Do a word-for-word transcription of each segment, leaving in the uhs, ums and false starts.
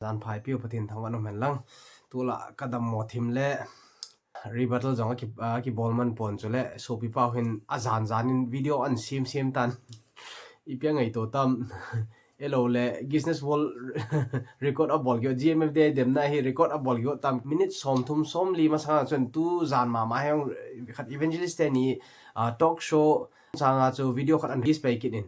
Jan phai piu Pathen thangvah in um hen lang. Tulai ka dammo thim le rebuttal jong a ki, a kibol man pon chule sopi pau hin ajan jan in video ana sem sem tan. Ipi a ngaito tam. Ahilou le Guinness World Record abol kit, G M F D I demna hi record abol kit tam. Minute som thum som li masanga chun tujan mama hi khat evangelist teni, ah, talk show sanga chu video khat ana release pai kit in.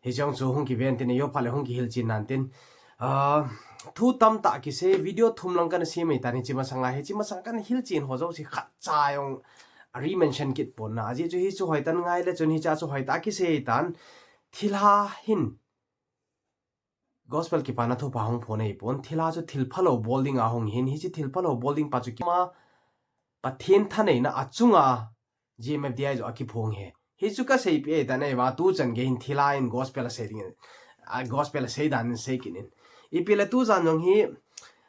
Hiche jong chu hung kiven tin, eiho phat le hung kihilchen nan tin. Ah, thu tamtah kisei, video thum lang kana sem ahitan hiche masanga, hiche masanga kana hilchen ho jouse khatcha jong a re-mention kit pon na. Ajeh chu hichu hoitah ngai le chun hiche chu hoitah kisei tan. Thilha hin Gospel kipana thupha hung phong ahi pon, thilha chu thil phalou bol dinga hung hin, hiche thil phalou bol ding pa chu kima Pathen thaneina a chunga G M F D I jong a kiphong ahi. Hichu ka seipeh ahitan, ahivang tuchan gei hin thilha in gospel asei ding, a gospel asei dan in sei kit in. Ipi le tujan jong hi,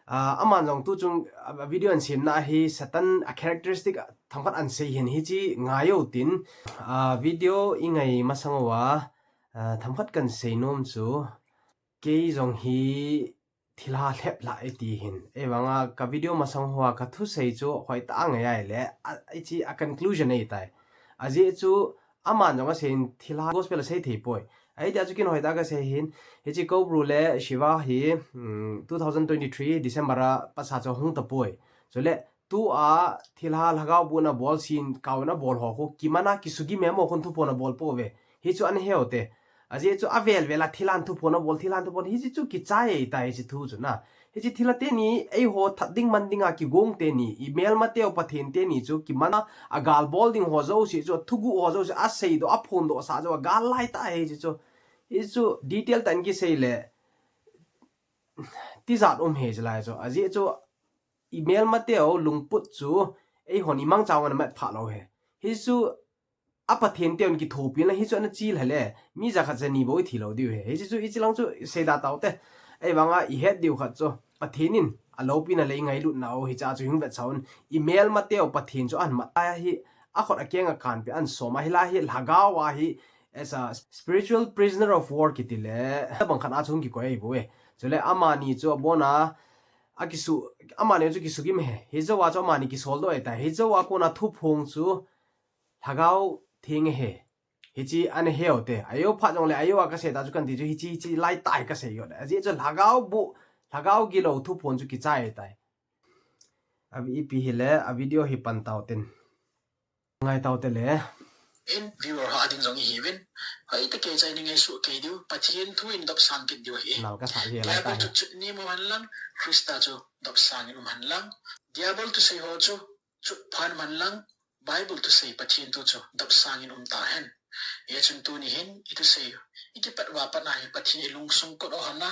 ah, aman jong tuchung, ah, video ana semna hi Satan a characteristic themkhat ana sei hin hiche ngai utin, ah, video i ngai masang uva, ah, themkhat kana sei nom chu, kei jong hi thilha lhep lhah e ti hin. Ahivanga ka video masang hoa ka thusei chu hoitah a ngai ahile, a, hiche a conclusion ahitai. Ajeh chu aman jong asei in thilha gospel asei thei poi. Ahi tia chu kin hoitah a kasei hin, hiche Cobra le Shiva hi, um, two thousand twenty-three December a pasa chu hung tapoi. Chule tua thilha lhagao bohna bol sin kauna bol ho khu kimana kisugim e mo khun thuphon abol pouve. Hichu ana he ute. Ajeh chu avel vel a thilhan thuphon abol, thilhan thuphon, hiche chu kichai ahitai hiche thu chu na. Hiche thilha teni eiho that ding man dinga kigong teni, i melmateu Pathen teni chu kimana agal bol ding ho jouse chu, athuguh ho jouse, aseidoh, aphondoh sah jouse agal laitah ahi hiche chu. Hichu detail tah in kisei le tijat um ahi hiche lai chu. Ajeh chu i melmateu lungput chu eihon i mangcha uva ana mat phah lou ahi. Hichu a Pathen teuvin kithopina hichu ana chil hile, mi jakhat jani bou i thi lou diu ahi. Hiche chu hiche lang chu seida taute. Ahivanga i het diu khat chu Pathen in aloupina le i ngailutna u hiche chu hung vetsah un, i melmateu Pathen chu ahin mat ahi, akhut akeng akanpeh ahin som ahi, hilai hi lhagao ahi, as a spiritual prisoner of war kiti le, tabang khat a chu hung kikoi ahi bou e. Chule amani chu abona akisu, amani chu kisugim ahi. Hijouva chu amani kisoldoh ahitai. Hijouva kona thuphong chu Lhagao Theng ahi. Hiche ana he ute. Ajou phat jongle ajou a kasei ta chu kanti chu hiche, hiche laitah hi kasei ute. Ajeh chu lhagao boh, lhagao gilou thuphon chu kichai ahitai. A ipi hile, a video hi pan tauten. Ngai taute le. In viewer ho a ding jong ihiuvin. Hoitah kei chai ni ngaisuh kei diu. Pathen thu in dopsang kit diu ahi. Nal kasah hi laitah hi. Diabol chu chutnem um hen lang, Christa chu dopsang in um hen lang. Diabol thusei ho chu chutphan um hen lang, Bible thusei Pathen thu chu dopsang in um tahen. Hichun tuni hin i thusei, i kipat uva pat a hi Pathen in i lungsung kot u hon a,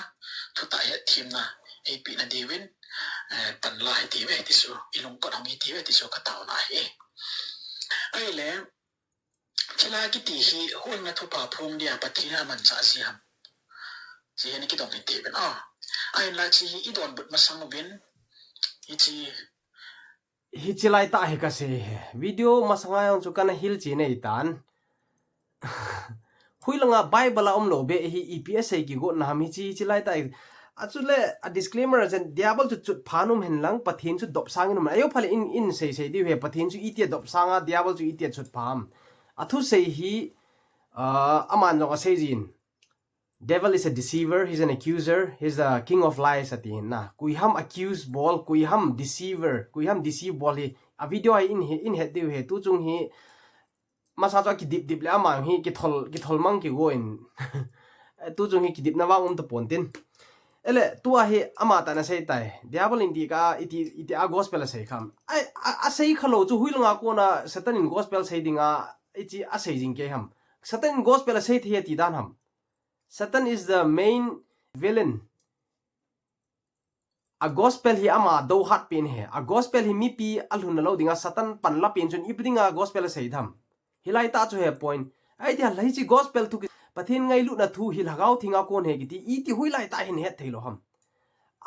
thutah hetthemna eipeh na diuvin, eh, panla hitiuve ti chu, i lungkot hong hitiuve ti chu ka taona ahi. Ahile, thilha kiti hi huhhingna thupha phong dia Pathen in amanchah ji ham? Hiche hi ana kidong hitiuvin a. Ahinla hiche hi i donbut masang uvin, hiche hiche laitah hi kasei ahi. Video masanga jong chu kana hilchen ahitan. Hoilanga Bible a umlou beh hi ipi asei kigotna ham hiche, hiche laitah hi. Achule a disclaimer a chen, Diabol chu chutphan um hen lang, Pathen chu dopsang in um. Ajou phat le in, in sei sei diu ahi, Pathen chu itia dopsang a, Diabol chu itia chutpha ham. Athusei hi, ah, aman jong asei jin. Devil is a deceiver, he's an accuser, he's the king of lies, ati hin na. Koi ham accuse bol, koi ham deceiver, koi ham deceive bol hi. A video hi in, in het diu ahi, tuchung hi masa chu kidip dip le ama hi kithol, kithol mang kigo in. Tuchung hi kidipna vang um tapon tin. Ahile, tua hi ama tah in asei tai. Diabol in ti kha, iti, iti a gospel asei kham. Ai, a, asei khalou chu hoilanga kona Satan in gospel sei dinga, hiche asei jing kei ham. Satan in gospel asei thei ati dan ham. Satan is the main villain. A gospel hi ama dohat pen ahi. A gospel hi mipi alhunna lou dinga Satan panla pen chun ipi dinga gospel asei tham. Hilai tah chu ahi point. Ahi tia hiche gospel thu ki, Pathen ngailutna thu hi Lhagao Theng a kon ahi kiti, iti hoilai tah hin het thei lou ham.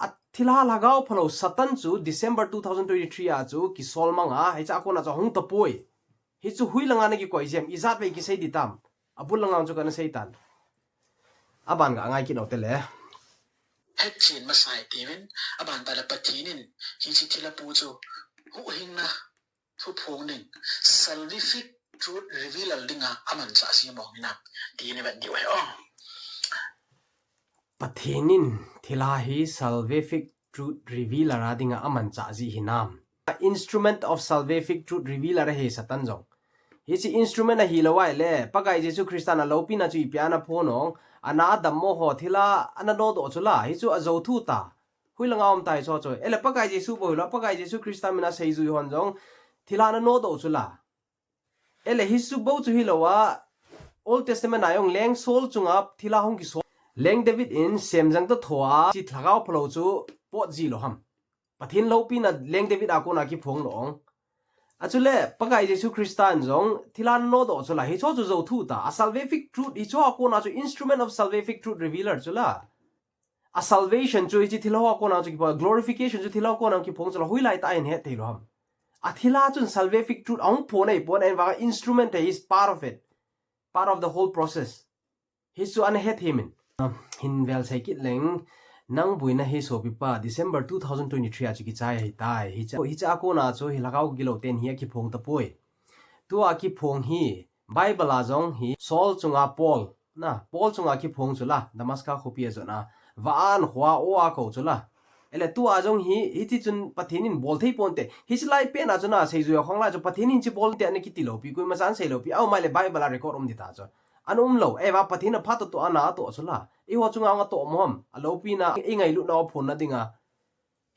A thilha lhagao phalou Satan chu December two thousand twenty-three a chu kisol mang a, hiche a kona chu ahung tapoi. Hichu hoilanga na kikoi jiem, ijat vei kisei ding tam. Abul langa chu kana sei tan. Aban ka ngai kit u te le. hetchen masa e tiuvin, aban tah le Pathen in hiche thilha pu chu huhhingna thuphong ding, salvific truth revealer dinga amanchah ji mong hinam ti i vet diu ahi. Pathen in thilha hi salvific truth revealer a dinga amanchah ji hinam? Instrument of salvific truth revealer ahi Satan jong. Hiche instrument ahilou ahile, Pakai Jesu Christan aloupina chu ipi a ana phon ong, ana dammo ho thilha ana nodoh chu la, hichu ajou thu ta. Hoilanga um tai chu chu. Ele Pakai Jesu bou hilou, Pakai Jesu Christa mina seijui hon jong thilha ana nodoh chu la. Ele hichu bou chu hilou a, Old Testament a jong leng Saul chunga thilha hung kisol. Leng David in semjang toh thoa, hiche lhagao phalou chu pot ji lou ham? Pathen loupina leng David a kona kiphong lou ong. Achule, Pakai Jesu Christan jong thilha nodoh chu la, hichu chu jou thu ta. A salvific truth, hichu a kona chu instrument of salvific truth revealer chu la. A salvation chu hiche thilha a kona chu kiphong, glorification chu thilha a kona kiphong chu la, hoilai tah a hin het thei lou ham? A thilha chun salvific truth ahung phon ahi pon, ahivanga instrument ahi, is part of it. Part of the whole process. Hichu ana het himin. Hin vel sei kit leng, nang buina hi sopipa, December two thousand twenty-three a chu kichai ahitai. Hiche, hiche a kona chu hi lhagao gilou ten hi akiphong tapoi. Tua kiphong hi, Bible a jong hi, Saul chunga Paul, na, Paul chunga kiphong chu la, Damascus khopi a jona, va-an khoa o a kou chu la. Ele tua jong hi, hiti chun Pathen in bol thei ponte. Hiche lai pen a chu na, seijui a khong lai chu Pathen in hiche bol te ana kiti lou pi, koima chan sei lou pi, aum ahile Bible a record um ding ta chu. Ana um lou, e va Pathen a phat toh toh ana toh chu la. Eiho chunga anga toh mo ham, aloupina, i ngailutna u phonna dinga.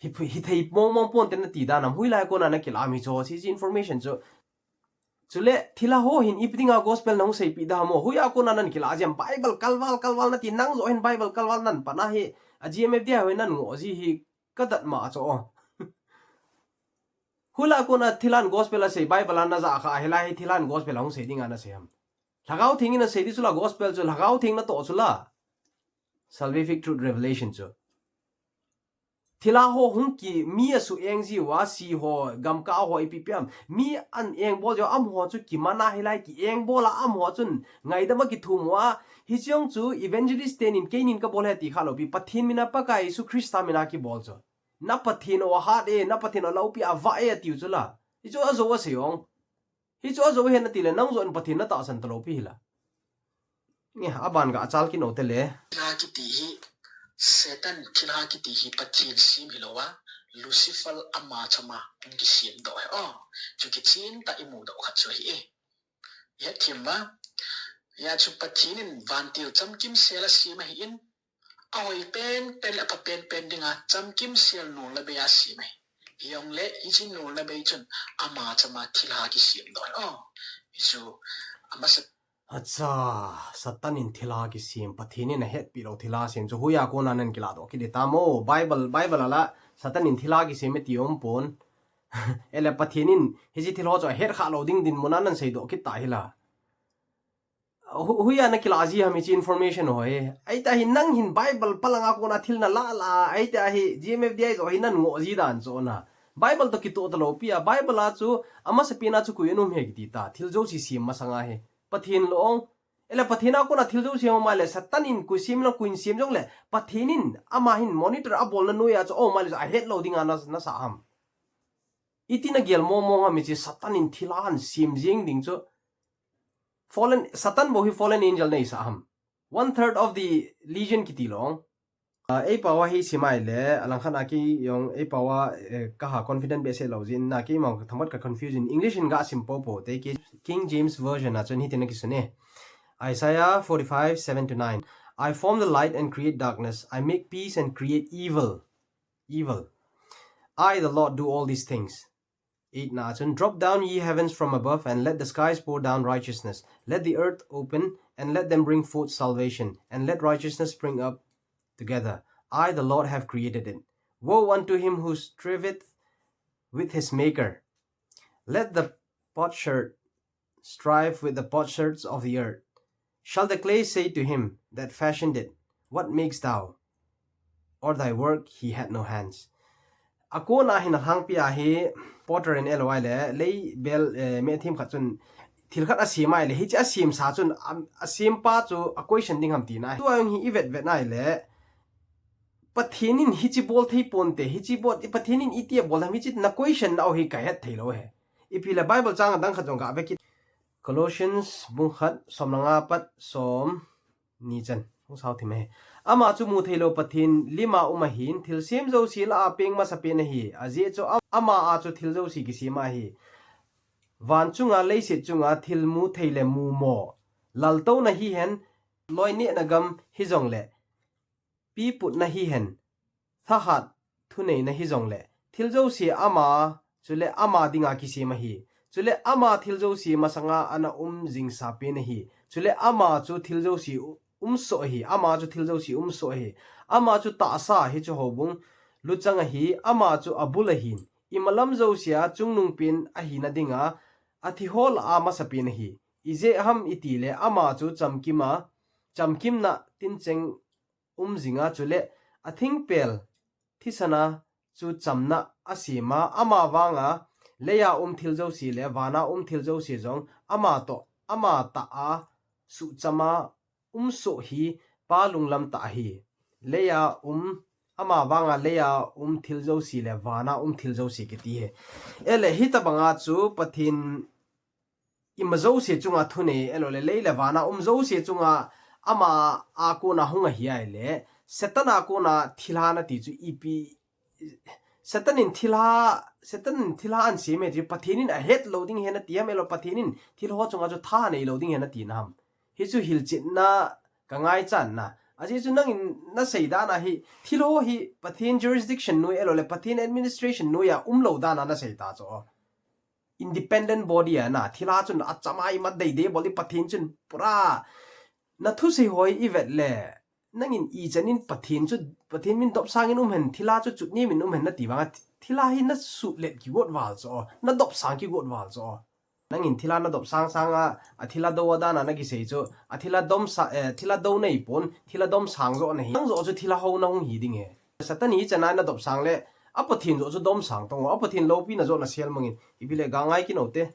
Hi, hithei mong mong ponte nati dan ham, hoilai kona na kilah mi chu, hiche information chu. Chule, thilha ho hin ipi dinga gospel nahung seipeh da ham o, hoiya kona nan kilah ji ham, Bible kalval, kalval nati, nang joh hin Bible kalval nan pan ahi, a G M F D I ho hin nan ngoh ji hi, ka dat ma chu o. Hoilai kona thilhan gospel asei, Bible a na ja kha, hilai hi thilhan gospel ahung sei dinga na sei ham? Lhagao Theng in asei di chu la gospel chu, Lhagao Theng natoh chu la. Salvific truth revelation chu. Thilha ho hung ki, mi asuh eng jiuva, si ho, gamkah ho, ipi ipi ham. Mi ana engbol jiu, amaho chu kiman a hilai, ki engbol a, amaho chun ngaidam a kithum uva. Hiche jong chu evangelist tenin keinin kabol ahi ti kha lou pi, Pathen mina Pakai Jesu Christa mina kibol chu. Na Pathen u ahat e, na Pathen u aloupia avah e atiu chu la. Hichu ajou asei ong. Hichu ajou ahi nati le, nang joh in Pathen na tahsan talou pi hi la. Nge, aban ga achal kit u te le. Thilha kiti hi, Satan thilha kiti hi Pathen sem hilou a, Lucifer ama chama hung kisem doh ahi. O, chu kichen tah a imu doh khat chu ahi e. Hethem uva, hia chu Pathen in vantil chamkimsel asem ahin, ahoi penpen le apha penpen dinga chamkimsel nolna bei asem ahi. Hijongle, hiche nolna bei chun ama chama thilha kisem doh ahi. O, hichu amasa Acha, Satan in thilha kisem, Pathen in ahetpeh lou thilha sem chu hoiya kona nan kilah doh kit di tam o. Bible, Bible a la, Satan in thilha kisem e ti um pon. Ele Pathen in, hiche thil ho chu ahet kha lou ding dinmun a nan seidoh kit ta hi la. Hu-, hoiya na kilah ji ham hiche information ho hi. Ahi ta hi nang hin Bible palanga kona thil na lah lah, ahi ta hi G M F D I joh hi nan ngoh ji dan chu na. Bible toh kitoh talou pi a, Bible a chu, amasapen a chu koi ana um e kiti ta, thil jouse sem masanga hi. Pathen lou ong. Ele Pathen a kona thil jouse um ahile, Satan in koi sem lang koi sem jongle, Pathen in ama hin monitor abolna noiya chu um ahile chu ahet lou dinga na, nasa ham? Iti na gel mong mong ham hiche Satan in thilha ana sem jeng ding chu. Fallen, Satan bou hi fallen angel na hisah ham? One third of the legion kiti lou ong. Ah, ei pao a hi sim ahile, alangkhat a kei jong ei pao a, eh, kaha confident behseh lou jeh in na keima themkhat ka confusion. English in ga sim popo te, King James Version a chun hitin akisun e. Isaiah forty-five, seven to nine. I form the light and create darkness. I make peace and create evil. Evil. I, the Lord, do all these things. Eight na chun, drop down, ye heavens, from above, and let the skies pour down righteousness. Let the earth open, and let them bring forth salvation, and let righteousness spring up together. I, the Lord, have created it. Woe unto him who striveth with his Maker. Let the potsherd strive with the potsherds of the earth. Shall the clay say to him that fashioned it, what makest thou? Or thy work he had no hands. Akona hin alhangpi a hi potter in eloi le, lei bel, eh, me thim khat chun thil khat asem ahile, hiche asemsa chun, am, asempa chu a question ding ham tina. Tua hi i vet vet ahile, Pathen in hichi bol thei ponte, hichi bol, Pathen in iti abol ham, hichi na question nau hi kahet thei lou ahi. Ipi le Bible chang adang khat jong gave kit. Colossians bung khat, som le nga pat som ni chan. Hung sao thim ahi. Ama chu mu thei lou Pathen lim a um ahin, thilsem jouse lah a peng masapen ahi. Ajeh chu am-, ama a chu thil jouse kisem ahi. Van chunga, leiset chunga thil mu thei le mumo, laltouna hihen, loinehna gam hijongle, piputna hihen, thahat thuneina hijongle, thil jouse ama, chule ama dinga kisem ahi. Chule ama thil jouse masanga ana um jingsapen ahi. Chule ama chu thil jouse u-, umsoh ahi. Ama chu thil jouse umsoh ahi. Ama chu tahsa, hichu houbung luchang ahi. Ama chu abul ahin, imalam jousea chungnungpen ahina dinga, athiho lah a masapen ahi. Ijeh ham itile ama chu chamkima, chamkimna tincheng um jinga, chule athingpel thisana chu chamna asema, ama vanga leia um thil jouse le vana um thil jouse jong ama toh, ama tah a suhchama umsoh hi Pa lunglam tah ahi. Leia um, ama vanga leia um thil jouse le vana um thil jouse kiti ahi. Ele hitabanga chu Pathen ima jouse chunga thunei, elo le lei le vana um jouse chunga ama a kona hung ahi ahile, Satan a kona thilha nati chu ipi, Satan in thilha, Satan in thilha asem e ti, Pathen in ahet lou ding ahi nati ham, elo Pathen in thilho chunga chu tha nei lou ding ahi nati nam? Hichu hilchetna kangaichatna. Ajeh chu nangin nasei dan ahi, thilho hi Pathen jurisdiction noi, elo le Pathen administration noi a umlou dan a nasei ta chu. Independent body a na, thilha chun achama ima deidei bol in, Pathen chun pura, nathusei ho ivet le, nangin ichan in Pathen chu, Pathen min dopsang in um hen, thilha chu chutni min um hen nati vanga, thi-, thilha hi nasuhlet kigot val chu, nadopsang kigot val chu. Nangin thilha nadopsang sanga, athilha dou a dan a nakisei chu, athilha domsa-, eh, thilha dou nei pon, thilha domsang joh nahi. Nang joh chu thilha ho nahung hi ding ahi. Satan hi chana nadopsang le, a Pathen joh chu domsang tong o, a Pathen loupina joh nasel mangin, ipi le ga ngai kit u te.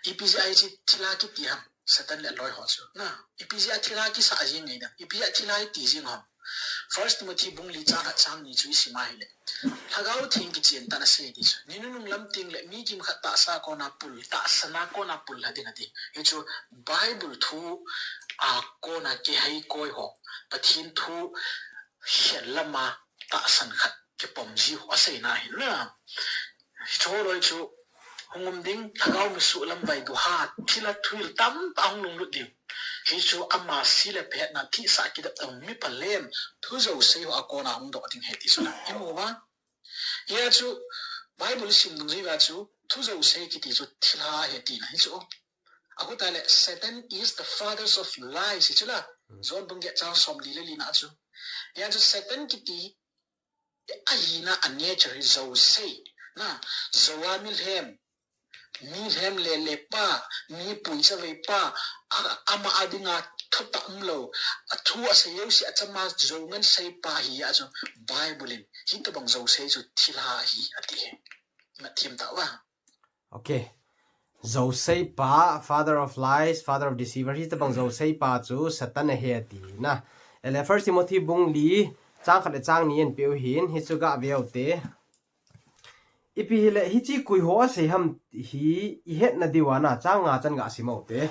Ipi jeh a hichi thilha kiti ham, Satan le aloi ho chu. Na, ipi jeh a thilha kisah jing ngai dam, ipi jeh a thilha iti jing ham. First Timothy bung li chang khat chang ni chu isim a ahile, Lhagao Theng kichen tah in asei ti chu, ni nunung lam teng le mi kimkhat tahsa kona pul, tahsan a kona pul lha ding ati. Hichu Bible thu a kona kihei koi ho, Pathen thu khel lama tahsan khat kipom ji ho aseina ahi na. Hichu loi chu hung um ding, Lhagao misuh lamvai duha, thilha thuhil tamtah hung lunglut ding. Hichu ama si le phetna, thihsa kidep tah, mi phalhem, thu jouse ho a kona hung doh ding ahi ti chu na. Imu uva? Hia chu Bible isim dungjui uva chu thu jouse kiti chu thilha ahi tina. Hichu, ahuta le, Satan is the fathers of lies, hichu la. Hmm. John bung get chang som li le li na chu. Hia chu Satan kiti ahina a nature hi jouse. Na, jou a mi lhem, mi lhem le le pa, mi pui chavei pa, a, ama a dinga thutah umlou, a thu asei jouse achama jou ngen sei pa hi a chu Bible in, hitabang jouse chu thilha ahi ati. Na thim ta uva. Okay. Jouse pa, father of lies, father of deceiver, hitabang jouse pa chu Satan ahi ati na. Ele First Timothy bung li, chang khat le chang ni in pe u hin, hichu ga ve u te. Ipi hile, hichi koi ho asei ham hi ihetna diu a na, chang nga chan ga sim u te.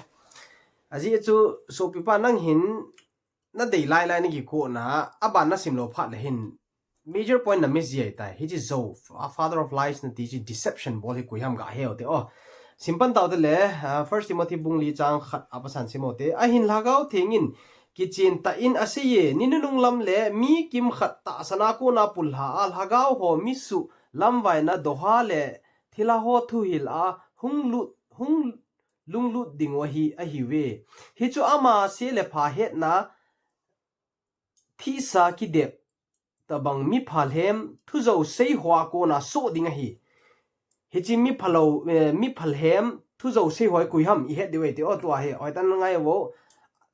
Ajeh chu, sopi pa nang hin, nadei lai lai nakikona, aban nasim lou phat le hin, major point na miss ji ahitai. Hichi jou, a father of lies nati chi deception bol hi koi ham ga he u te. Oh, sim pan tau te le, ah, First Timothy bung li chang khat a pasan sim u te. Ahin Lhagao Theng in, kichen tah in asei e, ni nunung lam le, mi kimkhat tahsan a kona pul lha a, Lhagao ho misuh lamvaina doha le, thilha ho thuhil a, hung lut, hung lunglut ding u ahi, ahiuve. Hichu ama se le pha hetna, thihsa kidep tabang mi phalhem thu jouse ho a kona soh ding ahi. Hichi mi phalou, eh, mi phalhem thu jouse ho hi koi ham ihet diu ahi ti o tua hi. Oi tan ngai vo.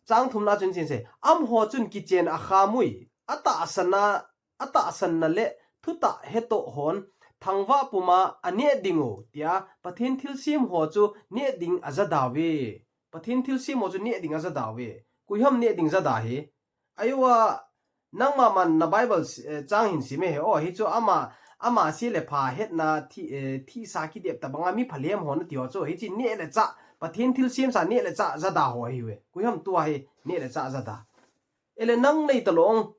Chang thum na chun chin se. Amaho chun kichen a khamui, atahsan a, atahsanna le thutah hetoh hon thangvah puma aneh ding u, tia Pathen thilsem ho chu neh ding ajada uve. Pathen thilsem ho chu neh ding ajada uve. Koi ham neh ding jada hi? Ayo a, Nangma man na Bible si-, eh, chang hin sim e he. O, hichu ama, ama se le pha hetna thi, eh, thisa kidep tabanga mi phalem ho nati ho chu. Hichi neh le chah, Pathen thilsemsa neh le chah jada ho ahiuve. Koi ham tua hi neh le chah jada. Ele nang nei talou.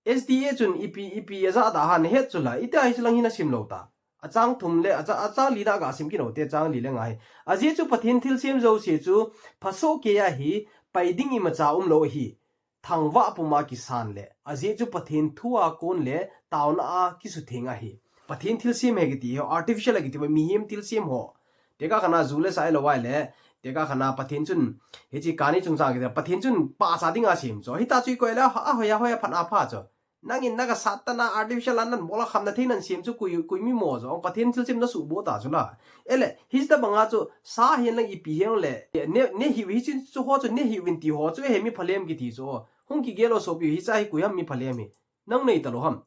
S D A chun ipi, ipi ajah da ham nahet chu la. Iti a hichu lang hin nasim lou ta. Achang thum le, acha-, achang li na ga sim kit u te, achang li le nga hi. Ajeh chu Pathen thilsem jouse chu phasoh keiya hi pai ding imacha umlou ahi. Thangvah puma kisan le. Ajeh chu Pathen thu a kon le taona a kisutheng ahi. Pathen thilsem ahi kiti ho, artificial ahi kiti ho, mihem thilsem ho. Tekah khat na ju le sa ilou vai le. Tekah khat na Pathen chun, hichi kani chungchang kiti, Pathen chun pasa dinga sem chu. Hita chu ikoi le, a, a, hoiya, hoiya phat a pha chu. Nangin naga Satan a artificial a nan bol a khamna thei nan sem chu koi, koi mi mo chu. Ong Pathen thilsem na suboh ta chu la. Ele, hichi tabanga chu, sa hin lang ipi hijongle. Ne, ne hiu hichi chu ho chu, ne hiuvin ti ho chu, he mi phalem kiti chu. Hung kigel o sopi, hicha hi koi ham mi phalem hi. Nang nei talou ham.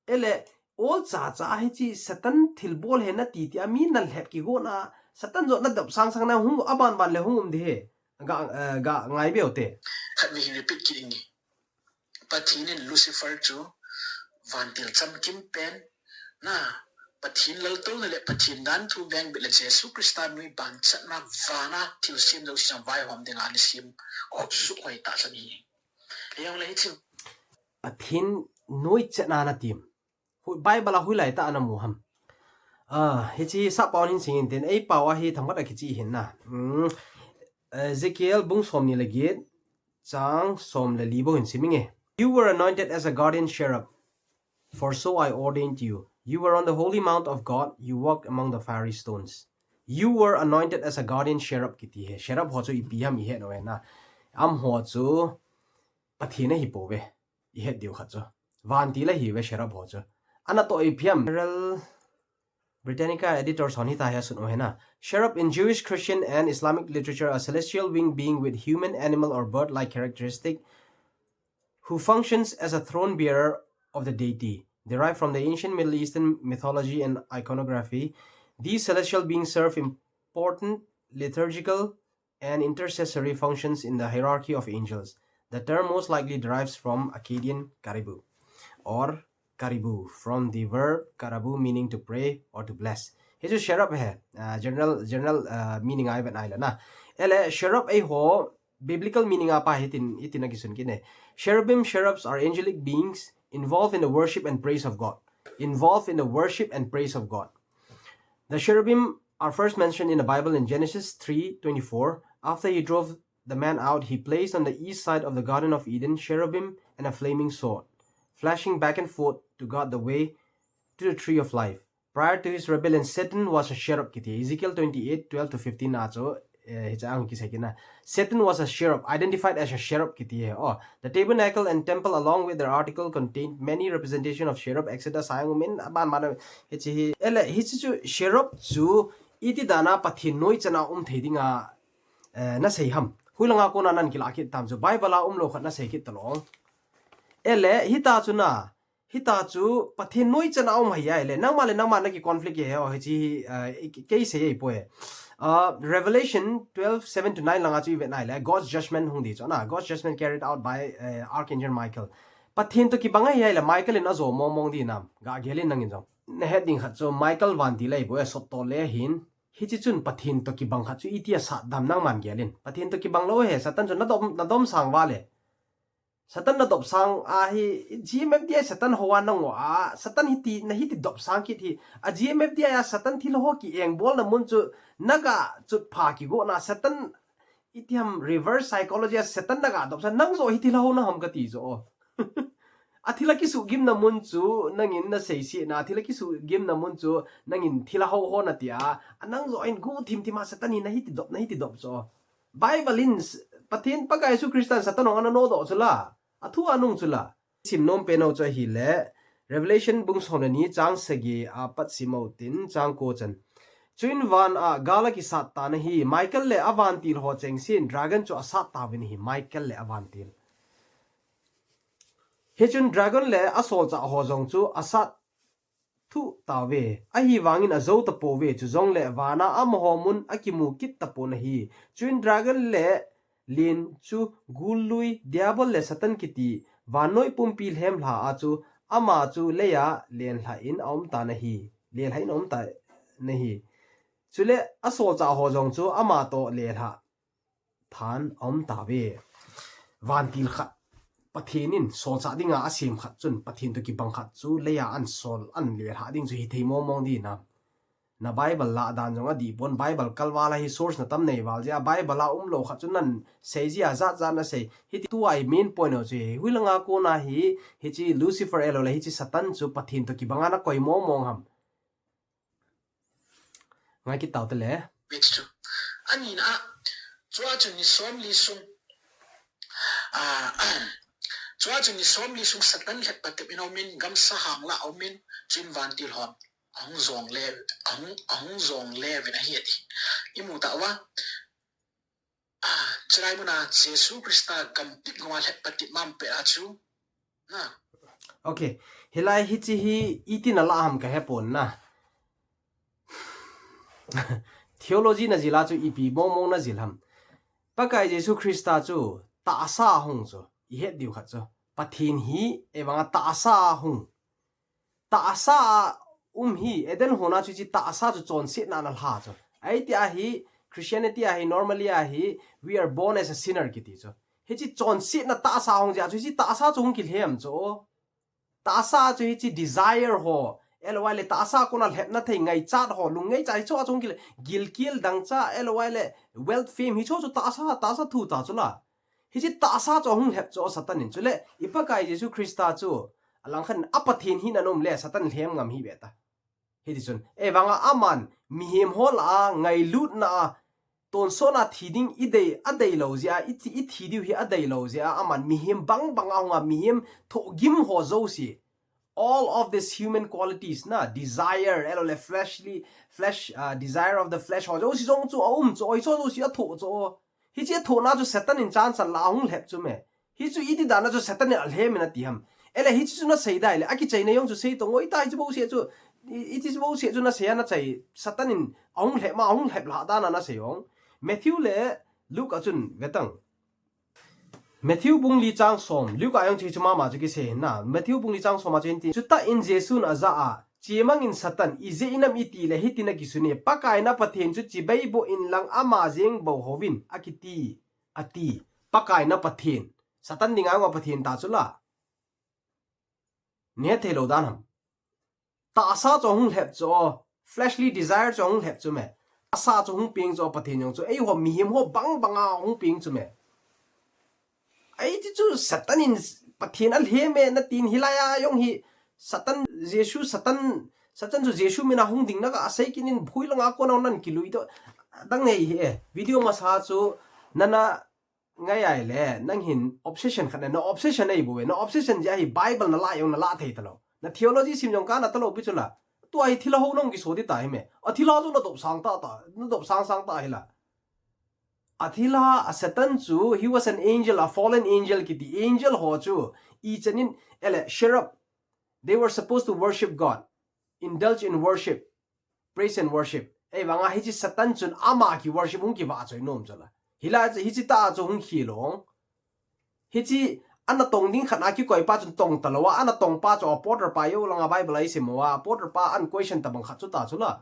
Ele, ol chacha hichi Satan thilbol he nati ti a mi nan lhep kigona, Satan jong nadop sangsang na hung aban ban le hung um ding he. Ga, eh, ga ngai be u te. Khat vei hin repeat kit inge. Pathen in Lucifer chu vantil chamkim pen na, Pathen laltouna le Pathen danthu vengbit le Jesu Christa nuiban chatna vana thilsem jouse jong vaihom dinga ana sem khutsuh hoi tah chan ahi. Hijongle hichi Pathen nuichatna na tim. Hu-, Bible a hoilai tah a namu ham. Ah, hichi sappao hin sing in tin, eipao a hi themkhat a kichih hin na. Mm, Ezekiel bung somni le get, chang som le li bou hin sim inge. "You were anointed as a guardian cherub, for so I ordained you. You were on the holy mount of God, you walked among the fiery stones." "You were anointed as a guardian cherub," kiti he. Cherub ho chu ipi ham ihet u hena. Amaho chu Pathen ahi pouve. Ihet diu khat chu. Vantil ahiuve cherub ho chu. Ana toh ipi ham. General Britannica editor hon hiti hi asun u hena. Cherub in Jewish, Christian, and Islamic literature, a celestial winged being with human, animal, or bird-like characteristic who functions as a throne bearer of the deity, derived from the ancient Middle Eastern mythology and iconography. These celestial beings serve important liturgical and intercessory functions in the hierarchy of angels. The term most likely derives from Akkadian karibu, or karibu, from the verb karabu, meaning to pray or to bless. Hichu cherub he, uh, general, general, uh, meaning a ivet nai le na. Ele cherub eiho biblical meaning a pa hitin, hitin akisun kit e. Cherubim, cherubs are angelic beings involved in the worship and praise of God. Involved in the worship and praise of God. The cherubim are first mentioned in the Bible in Genesis three twenty-four. "After he drove the man out, he placed on the east side of the Garden of Eden cherubim and a flaming sword, flashing back and forth to guard the way to the tree of life. Prior to his rebellion, Satan was a cherub," kiti. Ezekiel twenty-eight, twelve to fifteen a chu, eh, hicha hung kisei kit na. "Satan was a cherub, identified as a cherub," kiti he. Oh, the tabernacle and temple along with their article contained many representation of cherub, Exodus a hung um in, aban ban hichi hi. Ele, hichi chu cherub chu iti dan a Pathen nuichatna um thei dinga, eh, nasei ham. Hoilanga kona nan kilah kit tam chu. Bible a umlou khat nasei kit talou. Ele, hita chu na, hita chu Pathen nuichatna um ahi a ele. Nangma le nangma naki conflict e, oh, hichi hi, eh, i, kei sei e poi. Uh, Revelation twelve, seven to nine langa chu ivet nai le, God's judgment hung di chu na. God's judgment carried out by, eh, Archangel Michael. Pathen toh kibang ahi a ele, Michael in ajo mong mong di nam. Ga gel in nangin jong. Nahet ding khat chu Michael vantil ahi bou e, sot toh le ahin. Hichi chun Pathen toh kibang khat chu iti a sat dam nangman gel in. Pathen toh kibang lou he, Satan chu nadom, nadom sang vale. Satan nadop sang a hi, G M F D I Satan ho a nango a, Satan hiti, nahiti dop sang kit hi. A G M F D I a Satan thilha ho ki engbol na mun chu, naga chutpha kigona Satan, iti ham reverse psychology a Satan naga dop sang, nang jo hi thilha ho na ham kati jo. A thilha kisuhgim na mun chu, nangin nasei si na, a thilha kisuhgim na mun chu, nangin thilha ho ho nati a, a nang jo in gu thim thim a Satan hi nahiti dop, nahiti dop jo. Bible in s-, Pathen Pakai Jesu Christa in Satan ho ana nodoh chu la. Athu anung chu la. Sim nom pen u chu ahile, Revelation bung som le ni chang sagi a pat sim u tin chang ko chan. Chuin van a gal a kisat tana hi, Michael le a vantil ho chengse in dragon chu asat tauvin ahi, Michael le a vantil. Hichun dragon le a solchah ho jong chu asat thuh tauve. Ahivangin ajo tapouve, chujongle vana amaho mun akimu kit tapon ahi. Chuin dragon le lien chu gul lui, Diabol le Satan kiti, Vannoi pumpi lhemlha a chu ama chu leiya lenlha in aum tan ahi. Lenlha in aum tan ahi. Chule asolchah ho jong chu ama toh lenlha than aum tauve. Vantil khat, Pathen in solchah dinga asem khat chun Pathen toh kibang khat chu leiya ahin sol, ahin lenlha ding chu hithei mongmong ding ahi. Na Bible lah dan jong adih pon, Bible kalval a hi source natam neival jeh a, Bible a umlou khat chu nahin sei jeh a jatjat nasei. Hiti tua hi main point ho chu hi. Hoilanga kona hi, hiche Lucifer ahilouleh hiche Satan chu Pathen toh kibanga nakoi mongmong ham? Ngai kit tau te le. Page two. Anina, chua chu ni somli sung, ah, chua chu ni somli sung Satan lhep patep in aumin, gamsa hang la aumin, chuin vantil hon ahung jong le, ahung, ahung jong le uvin ahi ati. Imu tauva, ah, chulai muna Jesu Christa gamtip gonga lhep patep mam pe a chu. Na. Okay. Hilai hiche hi iti nalah ham kahepon na. Theology najil a chu ipi mongmong najil ham? Pakai Jesu Christa chu tahsa hung chu ihet diu khat chu. Pathen hi evanga tahsa hung. Tahsa a um hi, Eden hon a chu hiche tahsa chu chonsetna ana lha chu. Ahi tia hi, Christianity a hi, normally a hi, we are born as a sinner kiti chu. Hiche chonsetna tahsa hung jeh a chu, hiche tahsa chu hung kilhem chu. Tahsa chu hiche desire ho, ahilouleh tahsa kona lhepna thei ngaichat ho, lung ngaichat hiche chu hung kile, gilkel dangchah, ahilouleh wealth fame hiche chu tahsa, tahsa thu ta chu la. Hiche tahsa chu ahung lhep chu Satan in. Chule, i Pakai Jesu Christa chu, alangkhat in a Pathen hina nom le, Satan lhem ngam hi ve ta. Hiti chun, evanga aman, mihem ho lah a, ngailutna a, tonsot a thi ding i dei, adei lou jeh a, i thi, i thi diu hi adei lou jeh a, aman mihem bang bang a hunga, mihem thohgim ho jouse. All of these human qualities na, desire, ahilouleh fleshly, flesh, uh, desire of the flesh ho jouse jong chu aum chu, hiche jouse athoh chu. Hiche athohna chu Satan in chance ala ahung lhep chu me. Hichu iti dan a chu Satan in alhem in ati ham? Ele hiche chu nasei dai le, akichaina jong chu sei tong o, ita hiche bouseh chu, i, iti chu bouseh chu nasei a nachai, Satan in ahung lhep ma, ahung lhep lha dan a nasei ong. Matthew le Luke a chun vetang. Matthew bung li chang som, Luke a jong chu hichu mama chu kisei hin na. Matthew bung li chang som a chu hin ti. Chutah in Jesun ajah a, Chemang in Satan, ijeh inem itile hiti nakisun e, Pakai na Pathen chu chibai boh inlang ama jeng bou houvin, akiti, ati. Pakai na Pathen. Satan dinga Pathen ta chu la. Nahet thei lou dan ham? Tahsa chu hung lhep chu, fleshly desire chu hung lhep chu me. Tahsa chu hung peng chu Pathen jong chu. Eiho mihem ho bang banga hung peng chu me. Ahi ti chu Satan in Pathen alhem e natin hilai a jong hi Satan, Jesu, Satan, Satan chu Jesu mina hung ding na kasei kit in bhui langa kona nan kilui to. Dang nei hi e. Video masa chu nana ngai ai le, nang hin obsession khat na, na obsession ahi bou e, na obsession jeh a hi Bible nala jong nala thei talou. Na theology sim jong kana talou pi chu la. Tua hi thilha ho nong kiso di ta hi me. A thilha chu nadop sang ta ta, nadop sang sang ta hi la. A thilha, a Satan chu, he was an angel, a fallen angel kiti. Angel ho chu, i chanin, ele, cherub. They were supposed to worship God, indulge in worship, praise and worship. Ei vanga hiche Satan chun ama ki worship hung kivah choi nom chu la. Hilai chu, hiche ta chu hung khel ong. Hiche ana tong ding khat a kikoi pa chun tong talou a, ana tong pa chu apostle pa jou langa Bible a isim uva, apostle pa an question tabang khat chu ta chu la.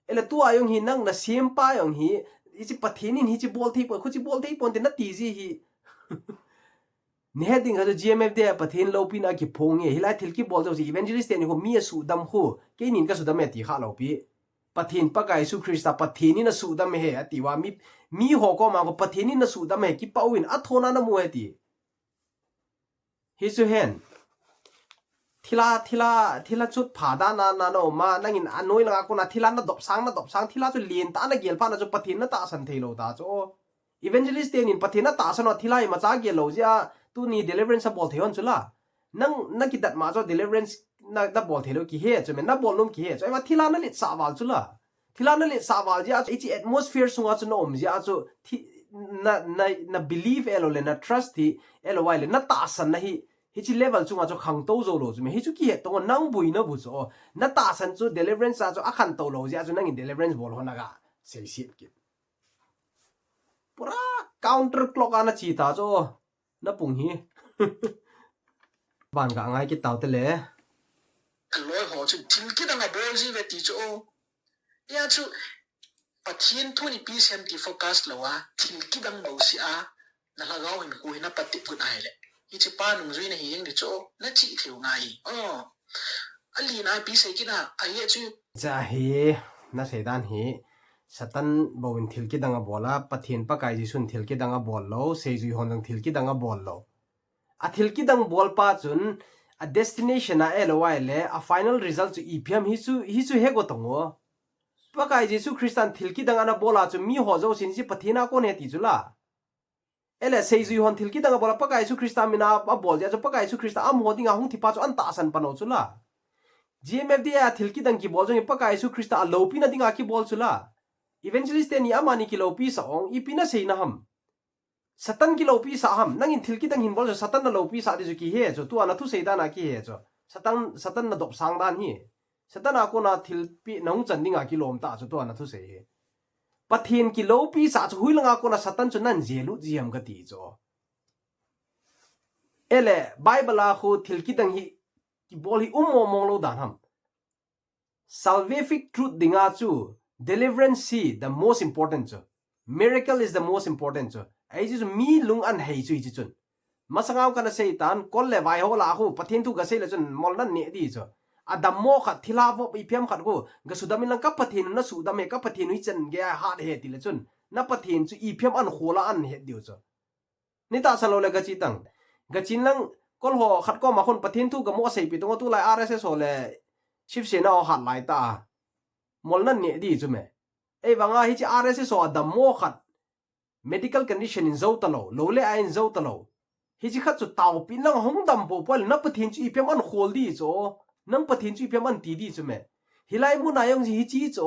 Ele tua jong hi nang nasem pa jong hi, hiche Pathen in hiche bol thei pon, khuche bol thei pon ti nati ji hi. Nahet ding kha chu G M F D a Pathen loupina kiphong e, hilai thil kibol jouse evangelist teni khu mi asudam khu, keinin kasudam e ti kha lou pi. Pathen Pakai Jesu Christa Pathen in asudam e he ati uva mi, mi ho koma khu Pathen in asudam e kipah uvin athona namu e ti. Hichu hen. Thilha, thilha, thilha chut pha dan a, na, na um a, nangin anoi langa kona thilha nadop sang, nadop sang, thilha chu lentah a nagel phat na chu Pathen natahsan thei lou ta chu. Evangelist teni Pathen natahsan uva thilha imacha gel lou jeh a, tuni deliverance abol thei hon chu la. Nang, nakidat ma chu deliverance na, nabol thei lou kihe chu me, nabol nom kihe chu. Ema thilha naletsah val chu la. Thilha naletsah val jeh a chu, hiche atmosphere sunga chu na um jeh a chu, thi, na, na, na believe ahilouleh, na trust hi, ahilouleh, na tahsan na hi, hiche level chunga chu khangtou jou lou chu me, hichu kihet tong o, nang boi nabu chu o, na tahsan chu deliverance a chu akhantou lou jeh a chu nangin deliverance bol ho naga, seiset kit. Pura counter clock a nache ta chu o. Napung hi. Ban ka ngai kit tau te le. Loi ho chu thil kidang a bol ji ve ti chu o. Hia chu Pathian thu ni pi sem ti focus lo a, thil kidang bo si a, na lhagao hin khu hi na patep gun ai le. Hiche pa nungjui na hi jeng di chu o, na chi theu ngai. O. A li na pi sei kina, a ye chu. Cha hi, na sei dan hi, Satan bo in thil kidang a bol a, Pathian Pakai Jesu in thil kidang a bol lo, seijui hon jong thil kidang a bol lo. A thil kidang bol pa chun, a destination a eloi le, a final result chu ipi ham hi chu, hi chu he go tong o. Pakai Jesu Christan thil kidang ana bol a chu mi ho jousen chu Pathen a kon he ti chu la. Ele seijui hon thil kidang a bol a Pakai Jesu Christa min a, a bol jeh a chu Pakai Jesu Christa amaho dinga hung thi pa chu an tahsan pan u chu la. G M F D I a thil kidang kibol jong hi Pakai Jesu Christa a loupina dinga kibol chu la. Evangelist teni amani kiloupi sah ong, ipi na seina ham. Satan kiloupi sah ham, nangin thil kidang hin bol chu Satan na loupi sah di chu kihe chu, tua na thusei dan a kihe chu. Satan, Satan na dopsang dan hi. Satan a kona thilpeh na hung chan dinga kilom ta chu tua na thusei hi. Pathen kiloupi sah chu hoilanga kona Satan chu nan jelut ji ham kati chu. Ele, Bible a khu thil kidang hi, kibol hi um mong mong lou dan ham. Salvific truth dinga chu, deliverance hi the most important chu. Miracle is the most important chu. Ahi chu mi lung an hei chu hichi chun. Masanga kana sei tan, kol le vai ho la khu, Pathen thu ga sei le chun, mol nan ne di chu. A dammo khat, thilha vop ipi ham khat khu, ga sudam in lang ka Pathen na sudam he, ka Pathen hi chan ge a hat he ti le chun. Na Pathen chu ipi ham an khola an het diu chu. Ni tahsan lou le ga chi tang. Ga chin lang, kol ho khat koma khun Pathen thu ga mo sei pi tung tulai R S S ho le Shiv Sena ho hat lai ta. Mol nan ne di chu me. Ei vanga hichi R S S ho a dammo khat. Medical condition in jou ta lou, lou le a in jou ta lou. Hichi khat chu taopi in lang hung dam po po le na Pathen chu ipi ham an khol di chu. Nang Pathen chu ipi ham an ti di chu me. Hilai mun a jong hichi chu.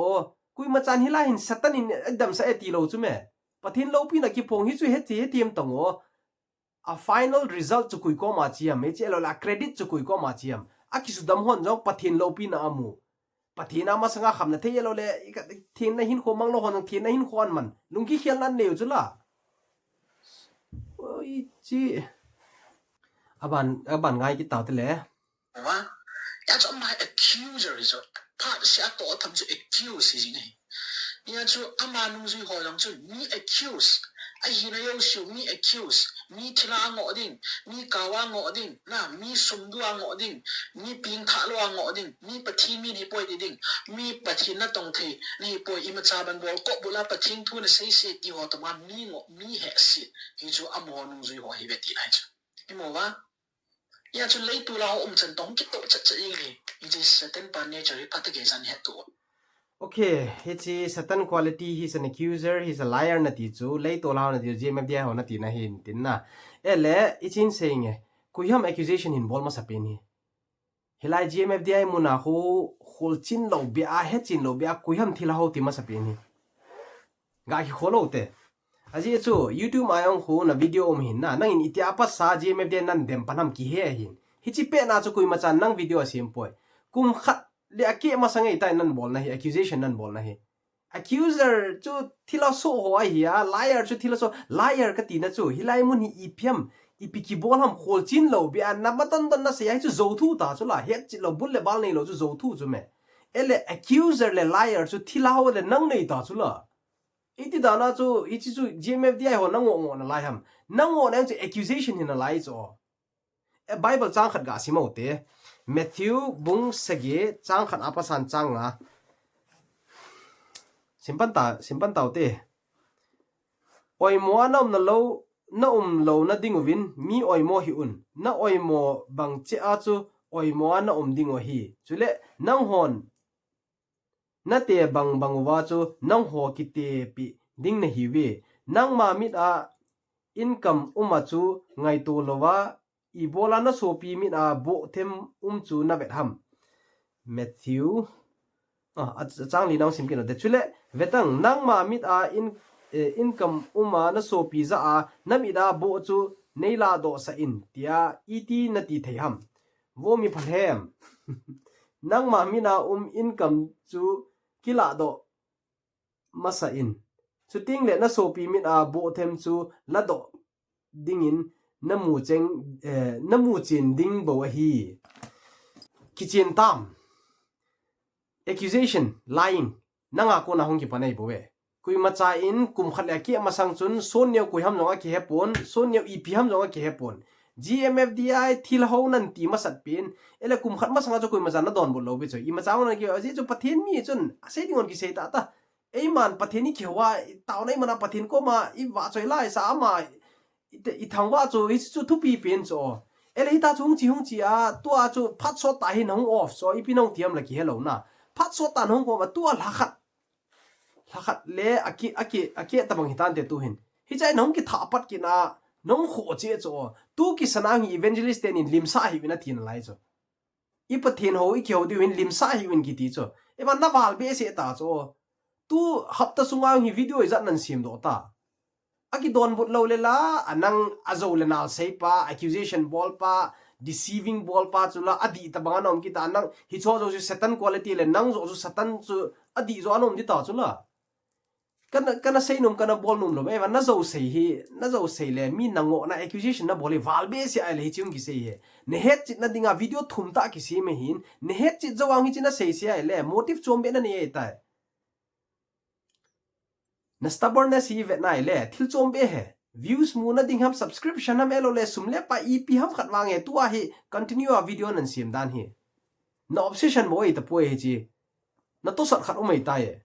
Koima chan hilai hin Satan in a damsah e ti lou chu me. Pathen loupina kiphong hi chu heti, heti em tang o. A final result chu koi koma chi ham, hichi lou le a credit chu koi koma chi ham. A kisudam hon jong Pathen loupina amu. Pathen a masanga khamna thei lou le, i ka, thenna hinkho mang lou hon, thenna hinkho an man. Lungkikhelna an nei u chu la. Oi, chi. Aban, aban ngai kit tau te le. Wa, ya chu ama accuser hi chu. Phat sia to tham chu accuse hi jing hi. Ya chu ama nungjui ho jong chu mi accuse. Ahina jouse u mi accuse. Mi thilha ngoh ding, mi kaoa ngoh ding, na, mi sumdu a ngoh ding, mi pengtha lou a ngoh ding, mi Pathen min hi poi ti ding, mi Pathen na tong thei, na hi poi imacha ban bol, kop bula Pathen thu na sei se ti ho toma mi ngoh, mi hehse. Hi chu amaho nungjui ho hi ve ti lai chu. I mu va? Ya chu leitol a ho um chan tong kitoh chat chat jing hi. It is Satan pa nature hi phat a kei chan het tu. Okay, hichi Satan quality, he's an accuser, he's a liar na ti chu, leitol a ho na ti chu, G M F D I ho na tina hin tin na. Ele, i chin sei nge, koi ham accusation hin bol masa pen hi. Hilai G M F D I mun a khu, kholchin lou bia, hetchin lou bia, koi ham thilha ho ti masa pen hi. Ga kikhol lou te. Ajeh chu, YouTube a jong khu na video um hin na, nangin itia pasa G M F D I nan dem pan ham kihe hin. Hichi pet na chu koima chan nang video a sem poi. Kum khat le a keh masang ei tai nan bol na hi, accusation nan bol na hi. Accuser chu thilha soh ho ahi a, liar chu thilha soh, liar ka tina chu, hilai mun hi ipi ham, ipi kibol ham kholchin lou bia, na ma don don na sei a hi chu jou thu ta chu la, hetchet lou, bul le bal nei lou chu jou thu chu me. Ele accuser le liar chu thilha ho le nang nei ta chu la. Iti dan a chu, hichi chu G M F D I ho na ngoh ngoh na lai ham. Na ngoh na chu accusation hi na lai chu. E Bible chang khat ga sim u te. Matthew bung sagi chang khat a pasan chang nga. Sim pan ta, sim pan tau te. Oimo a na um na lou, na um lou na ding uvin, mi oimo hih un. Na oimo bang cheh a chu oimo a na um ding u ahi. Chule, nang hon na te bang bang uva chu nang ho kite pi ding na hi ve. Nangma mit a income um a chu ngaito louva, ibola na sopi mit a boh them um chu na vet ham. Matthew, ah, a, a chang li nang sim kit u te. Chule, vetang, nangma mit a in, eh, income um a na sopi jah a, na mit a boh chu nei ladoh sah in, tia iti na ti thei ham. Vo mi phalhem. Nangma mit a um income chu kiladoh masa in. Chuteng le na sopi mit a boh them chu ladoh dingin namu cheng, eh, namu chen ding bou ahi. Kichen tam. Accusation, lying. Nanga kona hung kipan ahi bouve. Koimacha in kum khat le akeh masang chun, sonneo koi ham jong akihe pon, sonneo ipi ham jong akihe pon. G M F D I thilha ho nan ti masat pen, ele kum khat masanga chu koimacha nadonbut lou pi chu. Imacha hung nan ki, ajeh chu Pathen mi chun, asei ding hon kisei tata. Eiman Pathen i kihou a, i taona i mana Pathen koma, i vahchoi laisa ama, i te, i thangvah chu, hichu thupi pen chu. Ele hita chu hung chi, hung chi a, tua chu phat sot tah hin hung off chu, ipi nahung ti ham la kihe lou na. Phat sot tah nahung koma, tua lhakhat. Lhakhat le, akeh, akeh, akeh tabang hitante tu hin. Hiche a nahung kithah pat kit na, nahung khoh cheh chu. Tu kisan a hi evangelist ten in limsah hih uvin atin alai chu. I Pathen ho i kihou diu hin limsah hih uvin kiti chu. Eiman na val behseh ta chu. Tu hapta sunga hi video ijat nan sem doh ta. Akidonbut lou le la, anang ajou le nal sei pa, accusation bol pa, deceiving bol pa chu la, adih tabang ana um kit ta, nang hicho jouse Satan quality le, nang jouse Satan chu adih jo ana um di ta chu la. Kana, kana sei nom, kana bol nom lou, eiva, na jou sei hi, na jou sei le, mi na ngoh na accusation na bol hi, val behseh a le hiche hung kisei hi. Na hetchet na dinga video thum tah kisem ahin, na hetchet jou a hiche na sei sei a le, motive chom beh na nei ahitai. Na stubbornness hi vet na le, thil chom beh hi. Views mu na ding ham, subscription ham, ahilou le, sum le pai ipi ham khat vang hi, tua hi, continue a video nan sem dan hi. Na obsession bou ahi tapoi hiche. Na tosot khat um ahitai.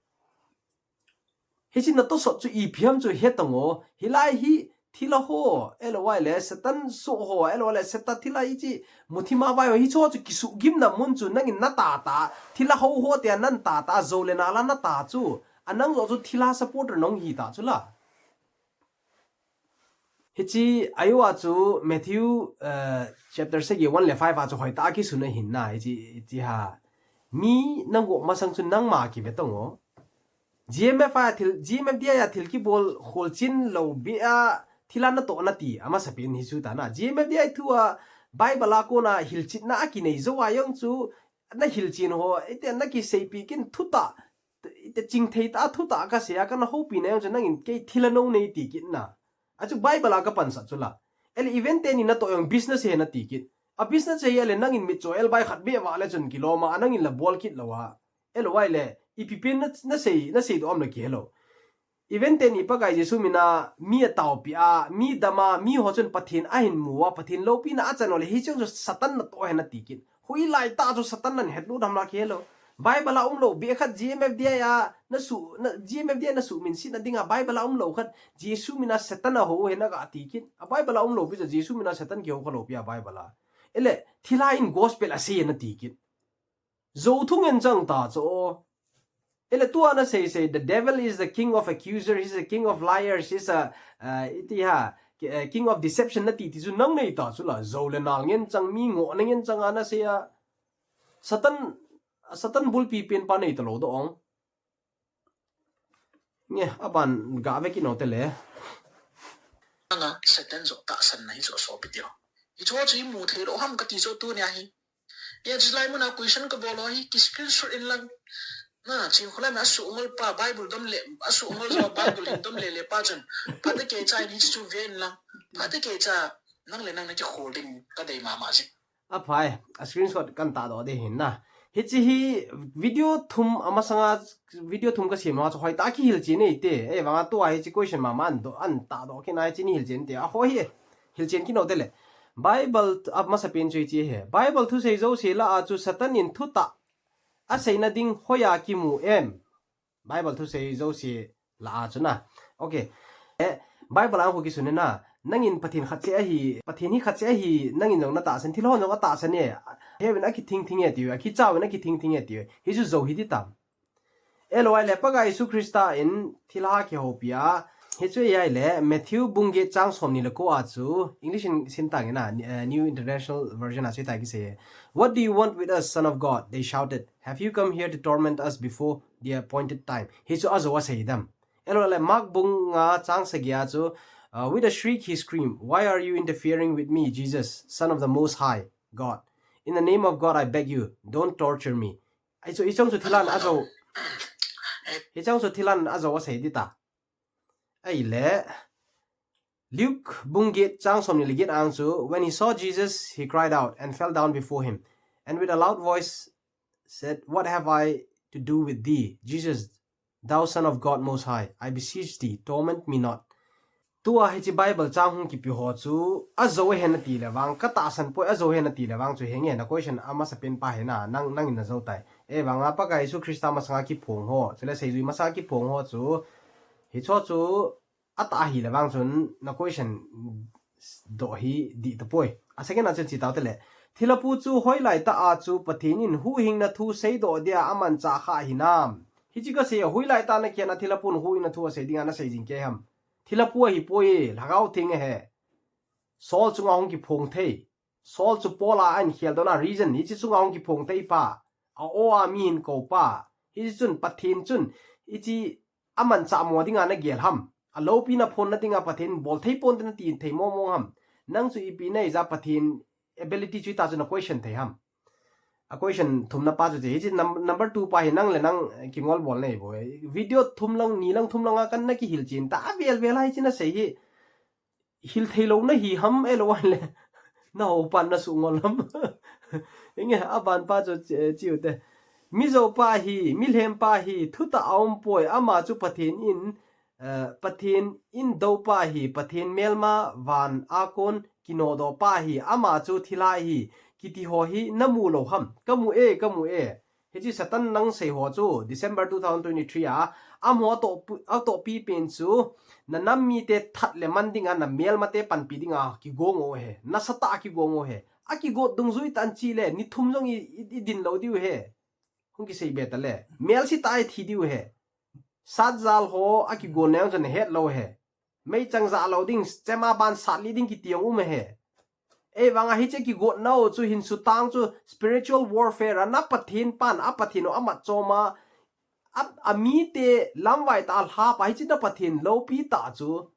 Hiche na tosot chu ipi ham chu he tang o. Hilai hi thilha ho, ahilou le Satan soh ho, ahilou le Satan thilha hiche muthim a vai ho, hicho chu kisuhgimna mun chu nangin na ta ta, thilha ho ho te a nan ta ta, jou le nal a na ta chu. Anang joh chu thilha supporter nahung hi ta chu la. Hiche ahiuva chu Matthew, eh, chapter sagi one le five a chu hoitah a kisun ahin na, hiche, hiche ha. Mi na ngoh masang chu nangma kive tang o. G M F a thil, G M F D I a thil kibol kholchil lou beh a thilha na toh na ti, amasapen hi chu ta na. G M F D I thu a Bible a kona hilchetna a kinei jou a jong chu na hilchen ho, ite na kiseipi kit thutah, ite chingthei tah a thutah ka sei a, kana houpi na jong chu nangin kei thilha nou nei ti kit na. A chu Bible a ka pansah chu la. Ele event teni na toh jong business ahi na ti kit. A business ahi a le nangin mitcho elbai khat beh vah le chun kilom a, nangin la bol kit lou a. Ahilou le, ipi pen na, na sei, na sei doh am la kihe lou. Event teni Pakai Jesu mina mi ataopi a, mi dam a, mi ho chun Pathen ahin mu a, Pathen loupina achan u le, hiche chu Satan natoh ahi na ti kit. Hoilai tah chu Satan nan hetlut ham la kihe lou. Bible a umlou beh khat G M F D I a na su, na, G M F D I a na suhminset na dinga Bible a umlou khat Jesu mina Satan ahou ahi na ga ti kit. A Bible a umlou beh chu Jesu mina Satan kihou khalou pi a Bible a. Ele, thilha in gospel asei na ti kit. Jou thungen chang ta chu. Ele tua na sei sei, the devil is the king of accuser, he's the king of liars, he's a, uh, iti ha, ki-, uh, king of deception na ti ti chu nang nei ta chu la, jou le nal ngen chang, mi ngohna ngen chang a na sei a. Satan, Satan bulpi pen pa nei ta lou doh ong. Nge, aban ga ve kit nau te le. Anga Satan joh tahsanna hi joh sopi teu. Hicho chu imu thei lou ham kati chu tunia hi. Hia chulai muna question kabol u hi ki screenshot in lang. Na, Chinkholam a asuhngol pa Bible dom le, asuhngol jo Bible hin dom le le pa chun. Phatecha in hichu ve in lang. Phatecha nang le nang na kikhol ding kadei mama jing. Aphai, a screenshot kan tahdoh ding ahin na. Hiche hi video thum amasanga, video thum kasem nunga chu hoitah a kihilchen e te. Ahivanga tua hiche question mama an doh, an tahdoh kit na hiche ni hilchen te. Aho hi, hilchen kit nau te le. Bible t-, amasapen chu hiche hi. Bible thusei jouse lah a chu Satan in thutah aseina ding hoiya kimu em. Bible thusei jouse lah a chu na. Okay. Eh, Bible a hung kisun na. Nangin Pathen khat seh ahi, Pathen hi khat seh ahi, nangin jong na tahsan, thil hon jong atahsan e. Heuin akithing thing e tiu, akichauvin akithing thing e tiu. Hichu jou hi ti tam. Ahilou le Pakai Jesu Christa in thilha kihoupi a. Hichu ahile Matthew bung get chang somni le ko a chu, English in sim tange na, eh, New International Version a chu hitia kisei e. "What do you want with us, Son of God?" they shouted. "Have you come here to torment us before the appointed time?" Hichu ajou asei dem. Ahilou le Mark bung nga chang sagi a chu, uh, with a shriek he screamed, "Why are you interfering with me, Jesus, Son of the Most High God? In the name of God, I beg you, don't torture me." Hichu, hichu chu thilhan ajou. Hichu chu thilhan ajou asei di ta. Ahile, Luke bung get chang som ni le get ang chu, when he saw Jesus, he cried out and fell down before him, and with a loud voice said, "What have I to do with thee, Jesus, thou Son of God Most High? I beseech thee, torment me not." Tua hiche Bible chang hung kipe ho chu, ajo hen ati le vang, ka tahsan poi, ajo hen ati le vang chu henge, na question amasapen pa hena, nang, nangin najo tai. Ahivanga Pakai Jesu Christa masanga kiphong ho, chule seijui masanga kiphong ho chu, hicho chu, atah ahi le vang chun na question doh hi dih tapoi. A second a chun chi tau te le. Thilha pu chu hoilai tah a chu Pathen in huhhingna thu seidoh dia amanchah kha hinam? Hiche kasei a, hoilai tah a na kian a thilha pun huhhingna thu asei dinga nasei jing kei ham? Thilha pu ahipoi, Lhagao Theng ahi. Saul chunga hung kiphong thei. Saul chu Paul a ahin khel dohna reason, hiche chunga hung kiphong thei pa, a aw a mi hin kou pa, hiche chun Pathen chun, hiche amanchah mo dinga nagel ham? Aloupina phonna dinga Pathen bol thei ponte nati thei mong mong ham? Nang chu ipi nahi ja Pathen ability chu ita chu na question thei ham? A question thumna pa chu hiche, hiche num-, number two pa hi nang le nang kingol bol nahi bou. Video thum lang, ni lang, thum lang a kan na kihil chen ta, avel vel a hiche nasei hi hil thei lou nahi ham, ahilou le na houpan na sungol ham? Inge, aban pa chu chi-, chiu te. Mijo pa hi, milhem pa hi, thutah a um poi, ama chu Pathen in, eh, Pathen in dou pa hi, Pathen melma van a kon kinodoh pa hi, ama chu thilha hi, kiti ho hi na mu lou ham? Ka mu e, ka mu e. Hiche Satan nang sei ho chu December two thousand twenty-three a, amaho atoh pu-, atohpi pen chu, na nam mite that le man dinga, na melmate panpi dinga kigong u ahi, nasatah a kigong u ahi. Akigot dungjui tah in chi le, ni thum jong i, i, i din lou diu ahi. Hung kisei be ta le, melse tah a i thi diu ahi. Satjal ho akigon nang chu na het lou ahi. Meichang jah lou ding, chema ban sat li ding kiti jong um ahi. Ahivanga hiche kigotna u chu hin sutang chu spiritual warfare a, na Pathen pan, a Pathen u amat chom a, a, amite lamvai tah a lhap a, hiche na Pathen loupi tah chu.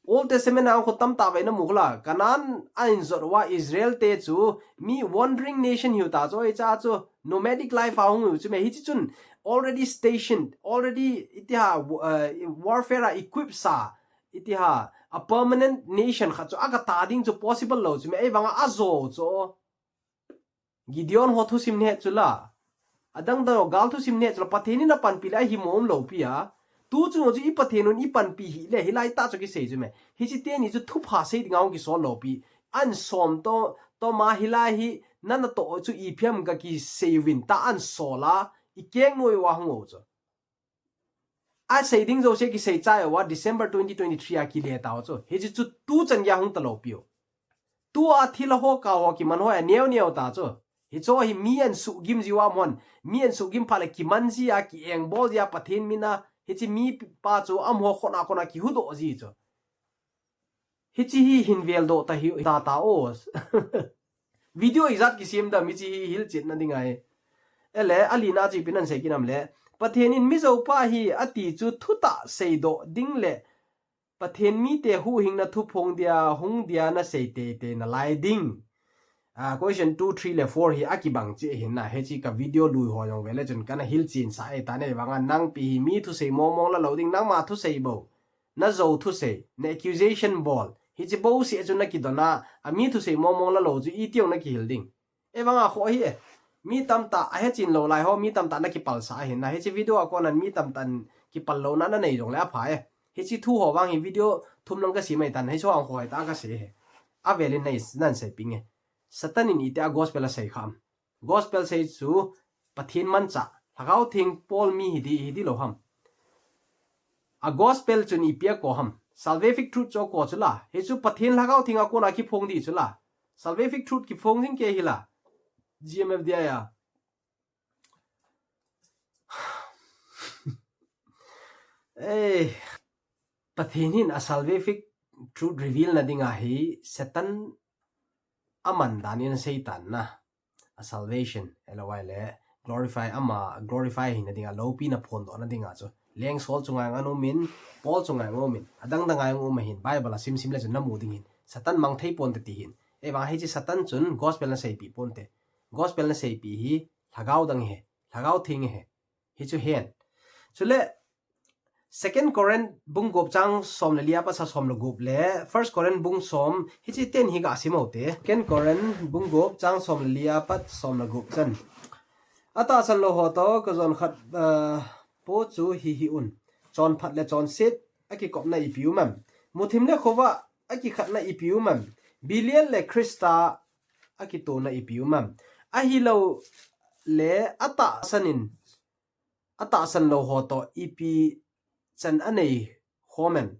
Old Testament a hung khu tamtah vei na mu khu la, Canaan a ahin jot uva Israel te chu mi wandering nation hiu ta chu, hiche a chu nomadic life a hung hiu chu me, hiche chun already stationed, already iti ham, uh, warfare a equipped sa, iti ham, a permanent nation khat chu aga ta ding chu possible lou chu me, ahivanga ajo chu. Gideon ho thusim nahet chu la, adang dang ho gal thusim nahet chu la, Pathen in apanpi le ahi mo um lou pi a. Tu chunga chu i Pathen un i panpi hih le, hilai tah chu kisei chu me. Hiche teni chu thupha sei dinga hung kisol lou pi. An som to, to ma hilai hi, nana toh chu ipi ham ka kisei uvin ta an sol a, i keng noi uva hung u chu. Asei ding jouse kisei chai uva December twenty twenty-three a kile tau chu. Hiche chu tu chan gei a hung ta lou piu. Tua thilha ho ka ho kiman ho a neo neo ta chu. Hicho hi mi an suhgim jiu a mon. Mi an suhgim phat le kiman ji a, kiengbol ji a, Pathen min a. Hiche mi pa chu amaho khut a khut a kihuhdoh ji chu. Hiche hi hin veldoh ta hi ta ta o. Video ijat kisem dam hiche hi hilchetna ding ahi. Ele, alina chu ipi nan sei kit nam le, Pathen in mijo pa hi ati chu thutah seidoh ding le Pathen mite huhhingna thuphong dia hung dia nasei teitei nalai ding. Ah, question two, three le four hi akibang cheh ahin na, hiche ka video lui ho jong vele chun kana hilchen sa e ta ne vanga, nangpi hi mi thusei mong mong la lou ding, nangma thusei bou. Najo thusei, na accusation bol. Hiche bouseh chu nakidon a, ami thusei mong mong la lou chu iti jong nakihil ding. Ahivanga kho hi e. Mi tamtah ahechen lou lai ho, mi tamtah nakipalsah ahin na. Hiche video a kon a mi tamtah in kipal louna nanei jongle apha e. Hiche thu ho vang hi video thum lang kasem ahitan, hiche ho ang kho hita kasei e. Avel in nei, nan sei ping e. Satan in iti a gospel asei kham? Gospel sei chu Pathen manchah, Lhagao Theng pol mi hi di, hi di lou ham? A gospel chun ipi a ko ham? Salvific truth chu a ko chu la. Hichu Pathen Lhagao Theng a kona kiphong di chu la. Salvific truth kiphong jing kei hi la. G M F D I a. Ei, Pathen hin a salvific truth reveal na dinga hi Satan aman dan in asei tan na. A salvation, L O I le, glorify, ama glorify hina dinga, loupina phondohna dinga chu. Leng Saul chunga jong aumin, Paul chunga jong aumin, adang dang a jong um ahin, Bible a simsim le chun namu ding hin. Satan mang thei ponte ti hin. Ahivang hiche Satan chun gospel naseipi ponte. Gospel naseipi hi Lhagao dang ahi, Lhagao Theng ahi. Hichu hen. Chule, Second Corinth bung gup chang som le li apat sa som le gup le First Corinth bung som, hichi ten hi ga sim u te. Second Corinth bung gup chang som le li apat som le gup chan. Atahsan lou ho toh, ka jon khat, uh, po chu hi hi un. Chonphat le chonset, akikopna ipi um em. Muthim le khovah, akikhatna ipi um em. Belial le Christa, akitona ipi um em. Ahilou le atahsan in, atahsan lou ho toh ipi chan anei khom em.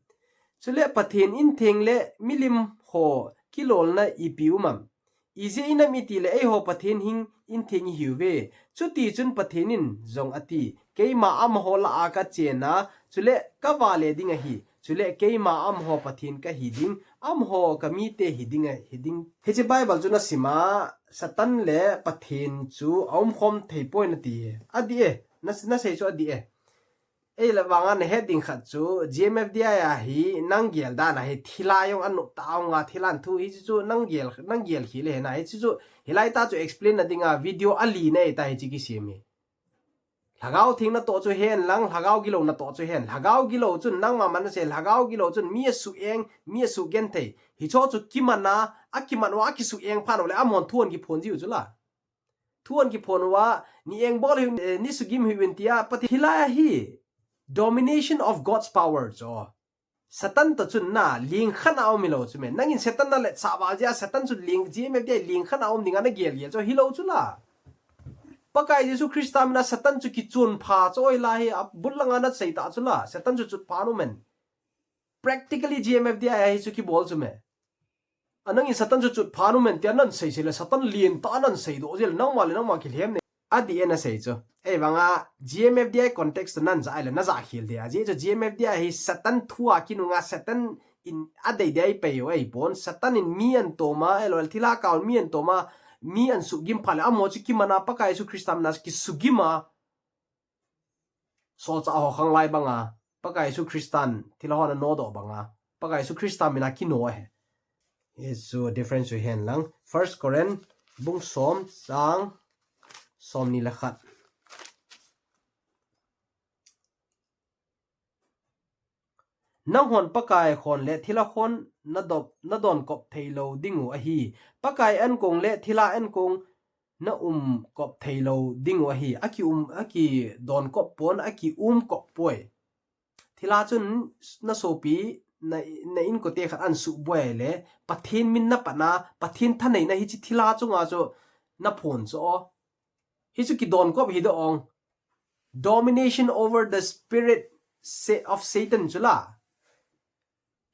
Chule Pathen intheng le milim ho kilolna ipi um em. Ijeh inem itile eiho Pathen hing intheng ihiuve. Chuti chun Pathen in jong ati, keima amaho lah a ka chenna, chule ka vale ding ahi. Chule keima amaho Pathen ka hi ding, amaho ka mite hi ding, hi ding. Hichi Bible chu na sim a, Satan le Pathen chu aum khom thei poi nati e. Adih e, na, na sei chu adih e. Ei la vanga na het ding khat chu, G M F D I a hi nang gel dan a hi thilha jong anop ta ong a, thilha thu hi chu nang gel, nang gel khi le na hi chu, hilai ta chu explain na ding a video ali na e ta hi chi kisem hi. Lhagao theng natoh chu hen lang, lhagao gilou natoh chu hen. Lhagao gilou chun nangma man na se, lhagao gilou chun mi asuh eng, mi asuh genthei. Hicho chu kiman a, akiman uva akisuh eng phat u le amahon thu ahin kiphon jiu chu la. Thu ahin kiphon uva, ni eng bol hiu, eh, ni sugim hiuvin tia, Pathen hilai a hi domination of God's power chu. Satan toh chun na, ling khat a um hilou chu me. Nangin Satan na letsah val jeh a, Satan chu ling, G M F D I ling khat a um dinga na gel gel chu hilou chu la. Pakai Jesu Christa mina Satan chu kichun pha chu oi la hi, a but langa na sei ta chu la. Satan chu chut pha nu men. Practically G M F D I a hi chu kibol chu me. A nangin Satan chu chut pha nu men tia nan sei sei le Satan lien ta nan sei doh jel nangma le nangma kilhem ne. Adih e na sei chu. Ei vanga G M F D I context nan ja ai le na ja khel de. Ajeh chu G M F D I hi Satan thu a kinunga Satan in adei dei pei u ei pon. Satan in mi ahin toma, ei lo thilha kaun mi ahin toma, mi ahin suhgim phat le amaho chu kiman a Pakai Jesu Christa mina kisugim a. Solchah ho khang lai banga, Pakai Jesu Christan thilha hon anodoh banga, Pakai Jesu Christa mina kino ahi. Hichu difference chu hen lang. First Corinth bung som chang som ni le khat. Nanghon Pakai khon le thilha khon nadop, nadon kop thei lou ding u ahi. Pakai ankong le thilha ankong na um kop thei lou ding u ahi. Aki um, aki don kop pon, aki um kop poi. Thilha chun na sopi, na, na inkote khat ahin suh boi le, Pathen min na pan a, Pathen thaneina hichi thilha chunga chu na phon chu o. Hichu kidon kop hi doh ong. Domination over the spirit sa-, of Satan chu la.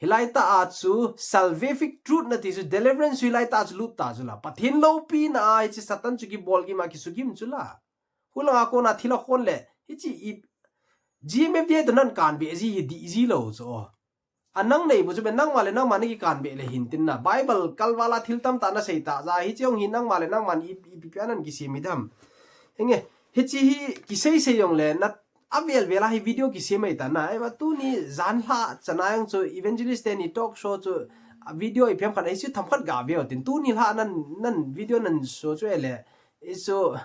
Hilai ta a chu salvific truth nati chu deliverance chu hilai ta chu lut ta chu la. Pathen loupina a hichi Satan chu kibol gim a kisugim chu la. Hulanga kona thilha khon le hichi i G M F D I toh nan kanbe ji hi dih ji lou chu. A nang nei bu chu be nangma le nangma na kikanbe le hin tin na. Bible kalval a thil tamtah na sei ta ja hichi jong hi nangma le nangma i, i, ipi pi a nan kisem hi dem. Henge, hichi hi kisei sei jong le na avel vel a hi video kisem mai ta na. Ei va tuni jan lha chana jong chu evangelist teni talk show chu a video ipi ham khat ei chu themkhat ga ve u tin tuni lha nan, nan video nan show chu ei le. Ei chu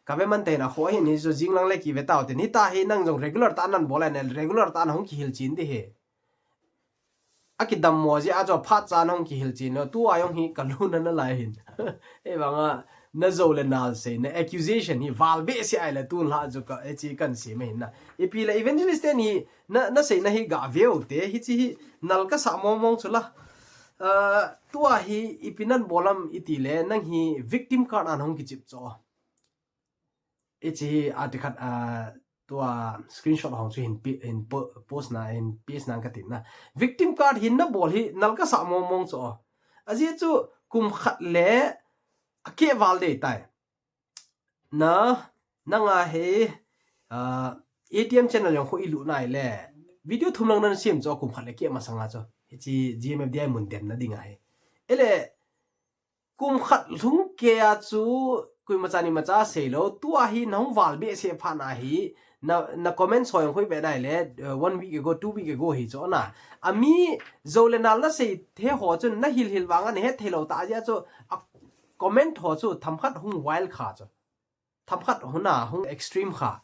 ka ve man te na kho hin ei chu jing lang le kive tau tin. Hita hi nang jong regular ta nan bol a ne regular ta na hung kihil chin ding hi. Akidam mo jeh a chu phat cha na hung kihil chin lou. Tua jong hi ka lungna na lai hin. Ei vanga na jou le nal sei, na accusation hi val behseh ai le tun lha chu ka, eh, chi kan sei mai hin na. Ipi le evangelist teni na, na seina hi ga ve u te, hichi hi nal ka sa mong mong chu la. Ah, tua hi ipi nan bol am iti le, nang hi victim card a na hung kichip chu. Hichi hi a ti khat, ah, tua screenshot hong chu hin pi-, hin po-, post na, hin paste na ka tin na. Victim card hin na bol hi nal ka sa mong mong chu. Ajeh chu kum khat le akeh val dei tai. Na, nanga hi, ah, A T M channel jong khu i lut nai le. Video thum lang nan sem chu kum khat le keh masanga chu. Hichi G M F D I mun den na ding ahi. Ele, kum khat lhung keh a chu koima cha ni macha sei lou. Tua hi na hung val behseh phat na hi, na, na comment soi hung khoi be nai le, eh, one week ago, two week ago hi chu na. A mi jou le nal na sei the ho chun na hil hil vang a na het thei lou ta jeh chu a comment ho chu themkhat hung wild kha chu. Themkhat hung na hung extreme kha.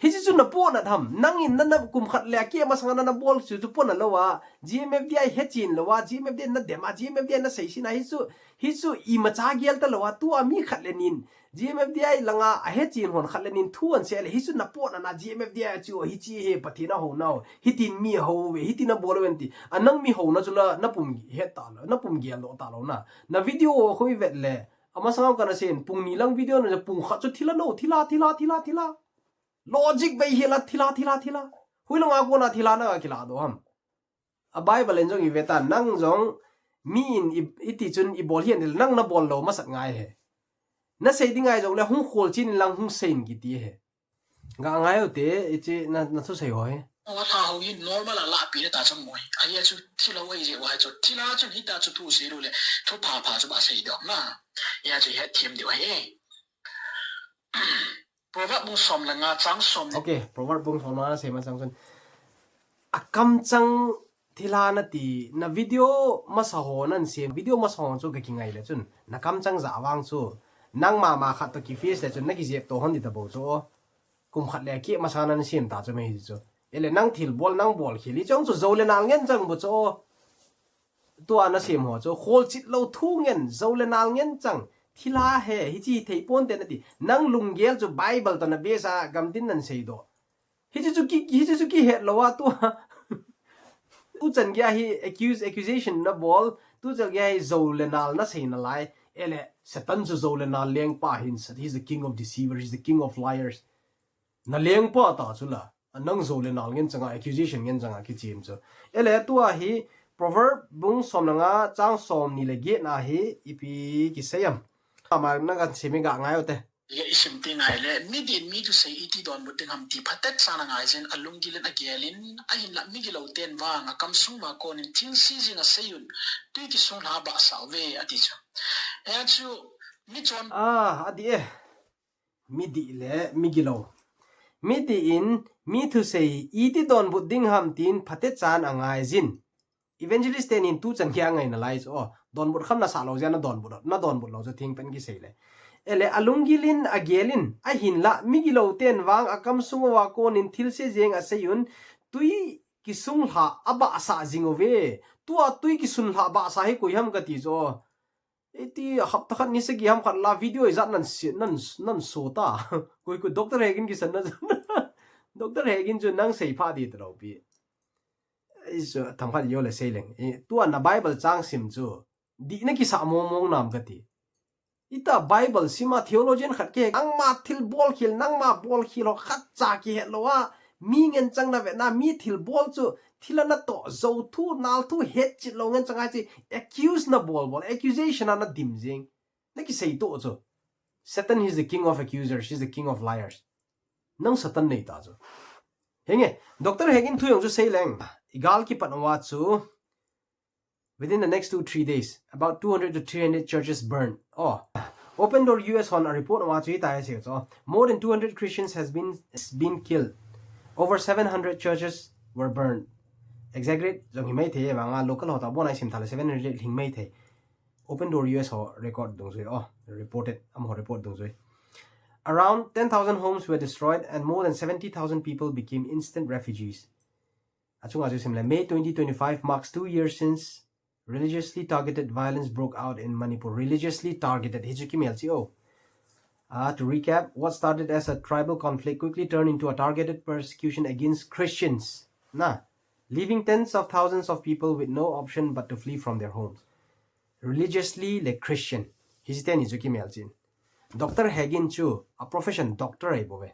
Hichu chu na pona tham. Nangin na, na kum khat le akeh masanga na, na bol chu chu pona lou a. G M F D I hechen lou a. G M F D I na dem a. G M F D I na seisin a. Hichu, hichu imacha gel talou a. Tua mi khat le nin G M F D I langa ahechen hon khat le nin thu ahin sei le. Hichu na pona na G M F D I chu hiche hi Pathen a hou nau. Hitin mi hou ve. Hitin a bol ve ti. A nang mi houna chu la na pum het talou. Na pum gel lou talou na. Na video khu i vet le. Amasanga kana seiyin pung ni lang video na pung khat chu thila no. Thila, thila, thila, thila. Logic bei hi la thila, thila, thila. Hoilanga kona thila na kila doh ham. A Bible in jong i ve ta, nang jong mi in i, i ti chun i bol hihen le nang na bol lou masat ngai e. Na sei ding ngai jong le hung khol chen in lang hung seiyin kiti e. Ga ngai u te, i chi na, na thusei ho hi. Awa tha ho hi normal a lahpi le ta chang mo hi. Ahia chu thilou ei je wa chu. Thila chun hita chu thusei lou le. Thu pha pha chu ba sei doh na. Hia chu hethem diu hi. Proverb bung som le nga chang som. Okay, Proverb bung som le nga sei ma chang chun. A kamchang thila na ti, na video masa ho nan sem, video masa ho chu ka kingai le chun. Na kamchang ja vang chu. Nang mama khat to ki face le chun, na ki jep to hon di ta bo chu. Kum khat le akeh masa nan sem ta chu me hi chu. Ele nang thil bol, nang bol khel hi chong chu jo le nal ngen chang bo chu. Tua na sem ho chu, kholchil lou thu ngen, jo le nal ngen chang, thila he, hichi thei ponte na ti. Nang lunggel chu Bible to na base a gamtin nan sei doh. Hichi chu ki, hichi chu kihet lou a tua. Tu chan gei hi accuse, accusation na bol, tu chan gei hi jo le nal na sei nalai. Ele, Satan chu jo le nal lengpa hin, he's the king of deceivers, he's the king of liars. Na lengpa ta chu la. A nang jo le nal ngen changa, accusation ngen changa kichem chu. Ele tua hi Proverb bung som le nga chang som ni le get na hi ipi kisei am. Ama na kan simi ga ngai u te. Ye isim ti ngai le, midih in mi thusei iti donbut ding ham ti phatecha na ngai jin, alunggil in agel in, ahinla migilou ten vang a kamsung va kon in thilse jeng asei un, tui kisung lha abahsah uve ati chu. Hia chu mi chon. Ah, adi e. Midih le migilou. Midih in mi thusei iti donbut ding ham tin phatecha na ngai jin. Evangelist ten in tu chan gei a ngai nalai chu. Oh, donbut kham na sa lou jeh a na donbut, na donbut lou chu thing pen kisei le. Ele alunggil in agel in ahinla migilou ten vang a kamsung uva kon in thilse jeng asei un tui kisung lha abahsah jing uve. Tua tui kisung lha abahsah hi koi ham kati chu. Iti hapta khat ni sagi ham khat la video ijat nan si, nan, nan so ta. Koi koi Doctor Hagin kisan na. Doctor Hagin chu nang sei pha di ta lou pi. Isu tham khat yo le sei leng. I, tua na Bible chang sim chu. Di na kisa mong mong nam kati. Ita Bible sima theologian khat ke, nangma thil bol khel, nangma bol khel ho khat cha kihet lou a. Mi ngen chang na ve na, mi thil bol chu, thil a na to, jo thu, nal thu, hetchet lou ngen chang a chi, accuse na bol bol, accusation a na dim jing. Na kisei to chu. Satan is the king of accusers, he's the king of liars. Nang Satan nei ta chu. Henge, Doctor Hagin thu jong chu sei leng. Igal kipat uva chu. Within the next two, three days, about two hundred to three hundred churches burned. Oh, Open Door U S hon a report uva chu hitia asei chu. More than two hundred Christians has been, has been killed. Over seven hundred churches were burned. Exaggerate jong hi mai thei vang a local ho ta bon a isim tha le seven hundred hing mai thei. Open Door U S ho record dungjui, oh, reported, amaho report dungjui. Around ten thousand homes were destroyed and more than seventy thousand people became instant refugees. Achunga chu sim le, May twenty twenty-five marks two years since religiously targeted violence broke out in Manipur. Religiously targeted, hi chu kimel chi o. Ah, to recap, what started as a tribal conflict quickly turned into a targeted persecution against Christians. Na, leaving tens of thousands of people with no option but to flee from their homes. Religiously le Christian. Hi chi teni chu kimel chin. Doctor Hagin chu a profession doctor ahi bou ve.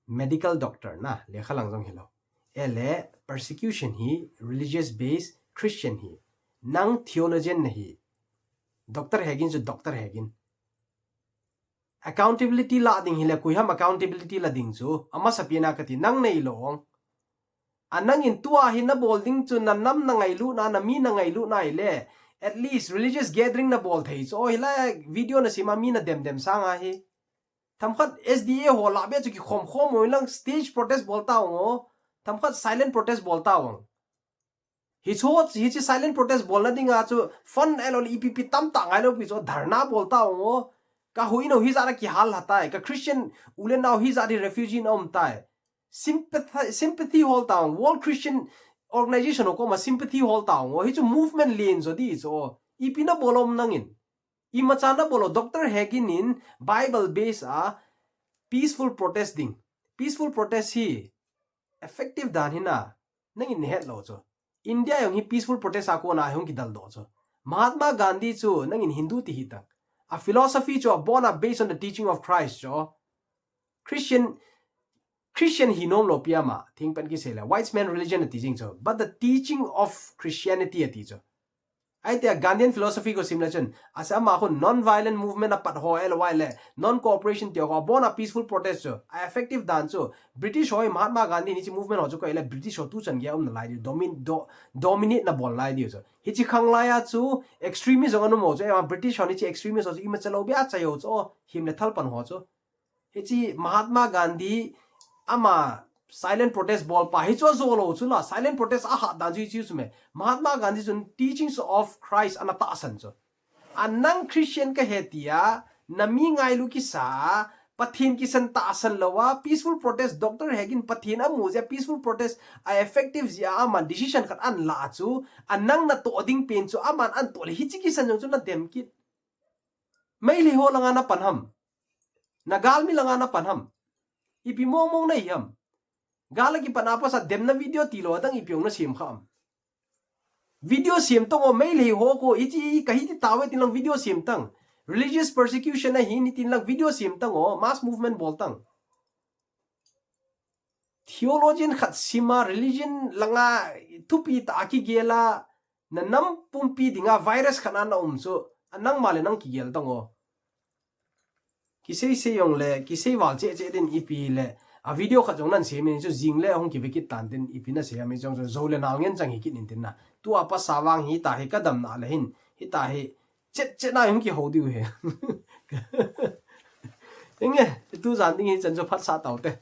Medical doctor na, lekha lang jong hilou. Ele persecution hi religious based Christian hi. Nang theologian na hi. Doctor Hagin chu Doctor Hagin. Accountability la ding hile, koi ham accountability la ding chu. Amasapen a kati nang neilou ong. A nangin tua hi na bol ding chu na nam na ngailut na, na mi na ngailut na hile. At least religious gathering na bol thei chu. O hila video na sima mi na dem dem sanga hi. Themkhat S D A ho lah be chu kikhom khom mo lang stage protest bol ta ong o. Themkhat silent protest bol ta ong. Hichu, hichi silent protest bolna dinga chu fund alou le ipi ipi tamtah ngailou pi chu dharna bol ta ong o. Ka huhhingho hijat a kihal lha tai. Ka Christian u le nao hijat hi refugee na um tai. Sympathy, sympathy hol tang. World Christian Organization ho koma sympathy hol tang. Hichu movement len jo di chu. Ipi na bol um nangin. Imacha na bol u, Doctor Hagin in Bible base a peaceful protest ding. Peaceful protest hi effective dan hi na. Nangin nahet lou chu. India jong hi peaceful protest a kona hung kidaldoh chu. Mahatma Gandhi chu nangin Hindu ti hih tang. A philosophy chu abon a based on the teaching of Christ chu. Christian, Christian hi nom lou pi ama, thingpen kisei le, White man religion ati jing chu. But the teaching of Christianity ati chu. Ahi tia Gandhian philosophy ko sim le chun, asa ama khu non-violent movement a pat ho el wai le, non-cooperation tia ho, abon a peaceful protest chu, a effective dan chu, British ho Mahatma Gandhi ni chi movement ho chu ko le, British ho tu chan gei a um nalai di, domin-, do-, dominate na bol nalai di chu. Hichi khang lai a chu, extremist jong anu mo chu, ema British ho ni chi extremist ho chu, imacha lou bia cha yo chu, him le thal pan ho chu. Hichi Mahatma Gandhi ama silent protest bol pa hi chu ajo lou chu la, silent protest a hat dan chu hichi chu me. Mahatma Gandhi chun teachings of Christ ana tahsan chu. A nang Christian ka hi tia, na mi ngailu kisa, Pathen kisan tahsan lou a, peaceful protest, Doctor Hagin Pathen amu jeh a peaceful protest a effective jeh a aman decision khat ana la chu, a nang na toh ding pen chu aman ana toh le hichi kisan jong chu na dem kit. Meitei ho langa na pan ham. Na galmi langa na pan ham. Ipi mong mong na hi ham. Gal a kipan a pasa demna video ti lou a dang ipi ong na sem kha am. Video sem tang o, Meitei ho ko, hichi ka hiti tave tin lang video sem tang. Religious persecution ahi ni tin lang video sem tang o, mass movement bol tang. Theologian khat sim a, religion langa thupi tah a kigel a, na nam pumpi dinga virus khat na um chu, a nangma le nang kigel tang o. Kisei sei jong le, kisei val cheh cheh din ipi le, a video khat jong nan sem in chu jing le hung kive kit tan tin ipi na sei a mi jong chu jo le nal ngen chang hi kit in tin na. Tua pasa vang hi ta hi ka dam na le hin, hi ta hi chet chet na hung kiho diu he. Inge, tu jan ding hi chan chu phat sa tau te.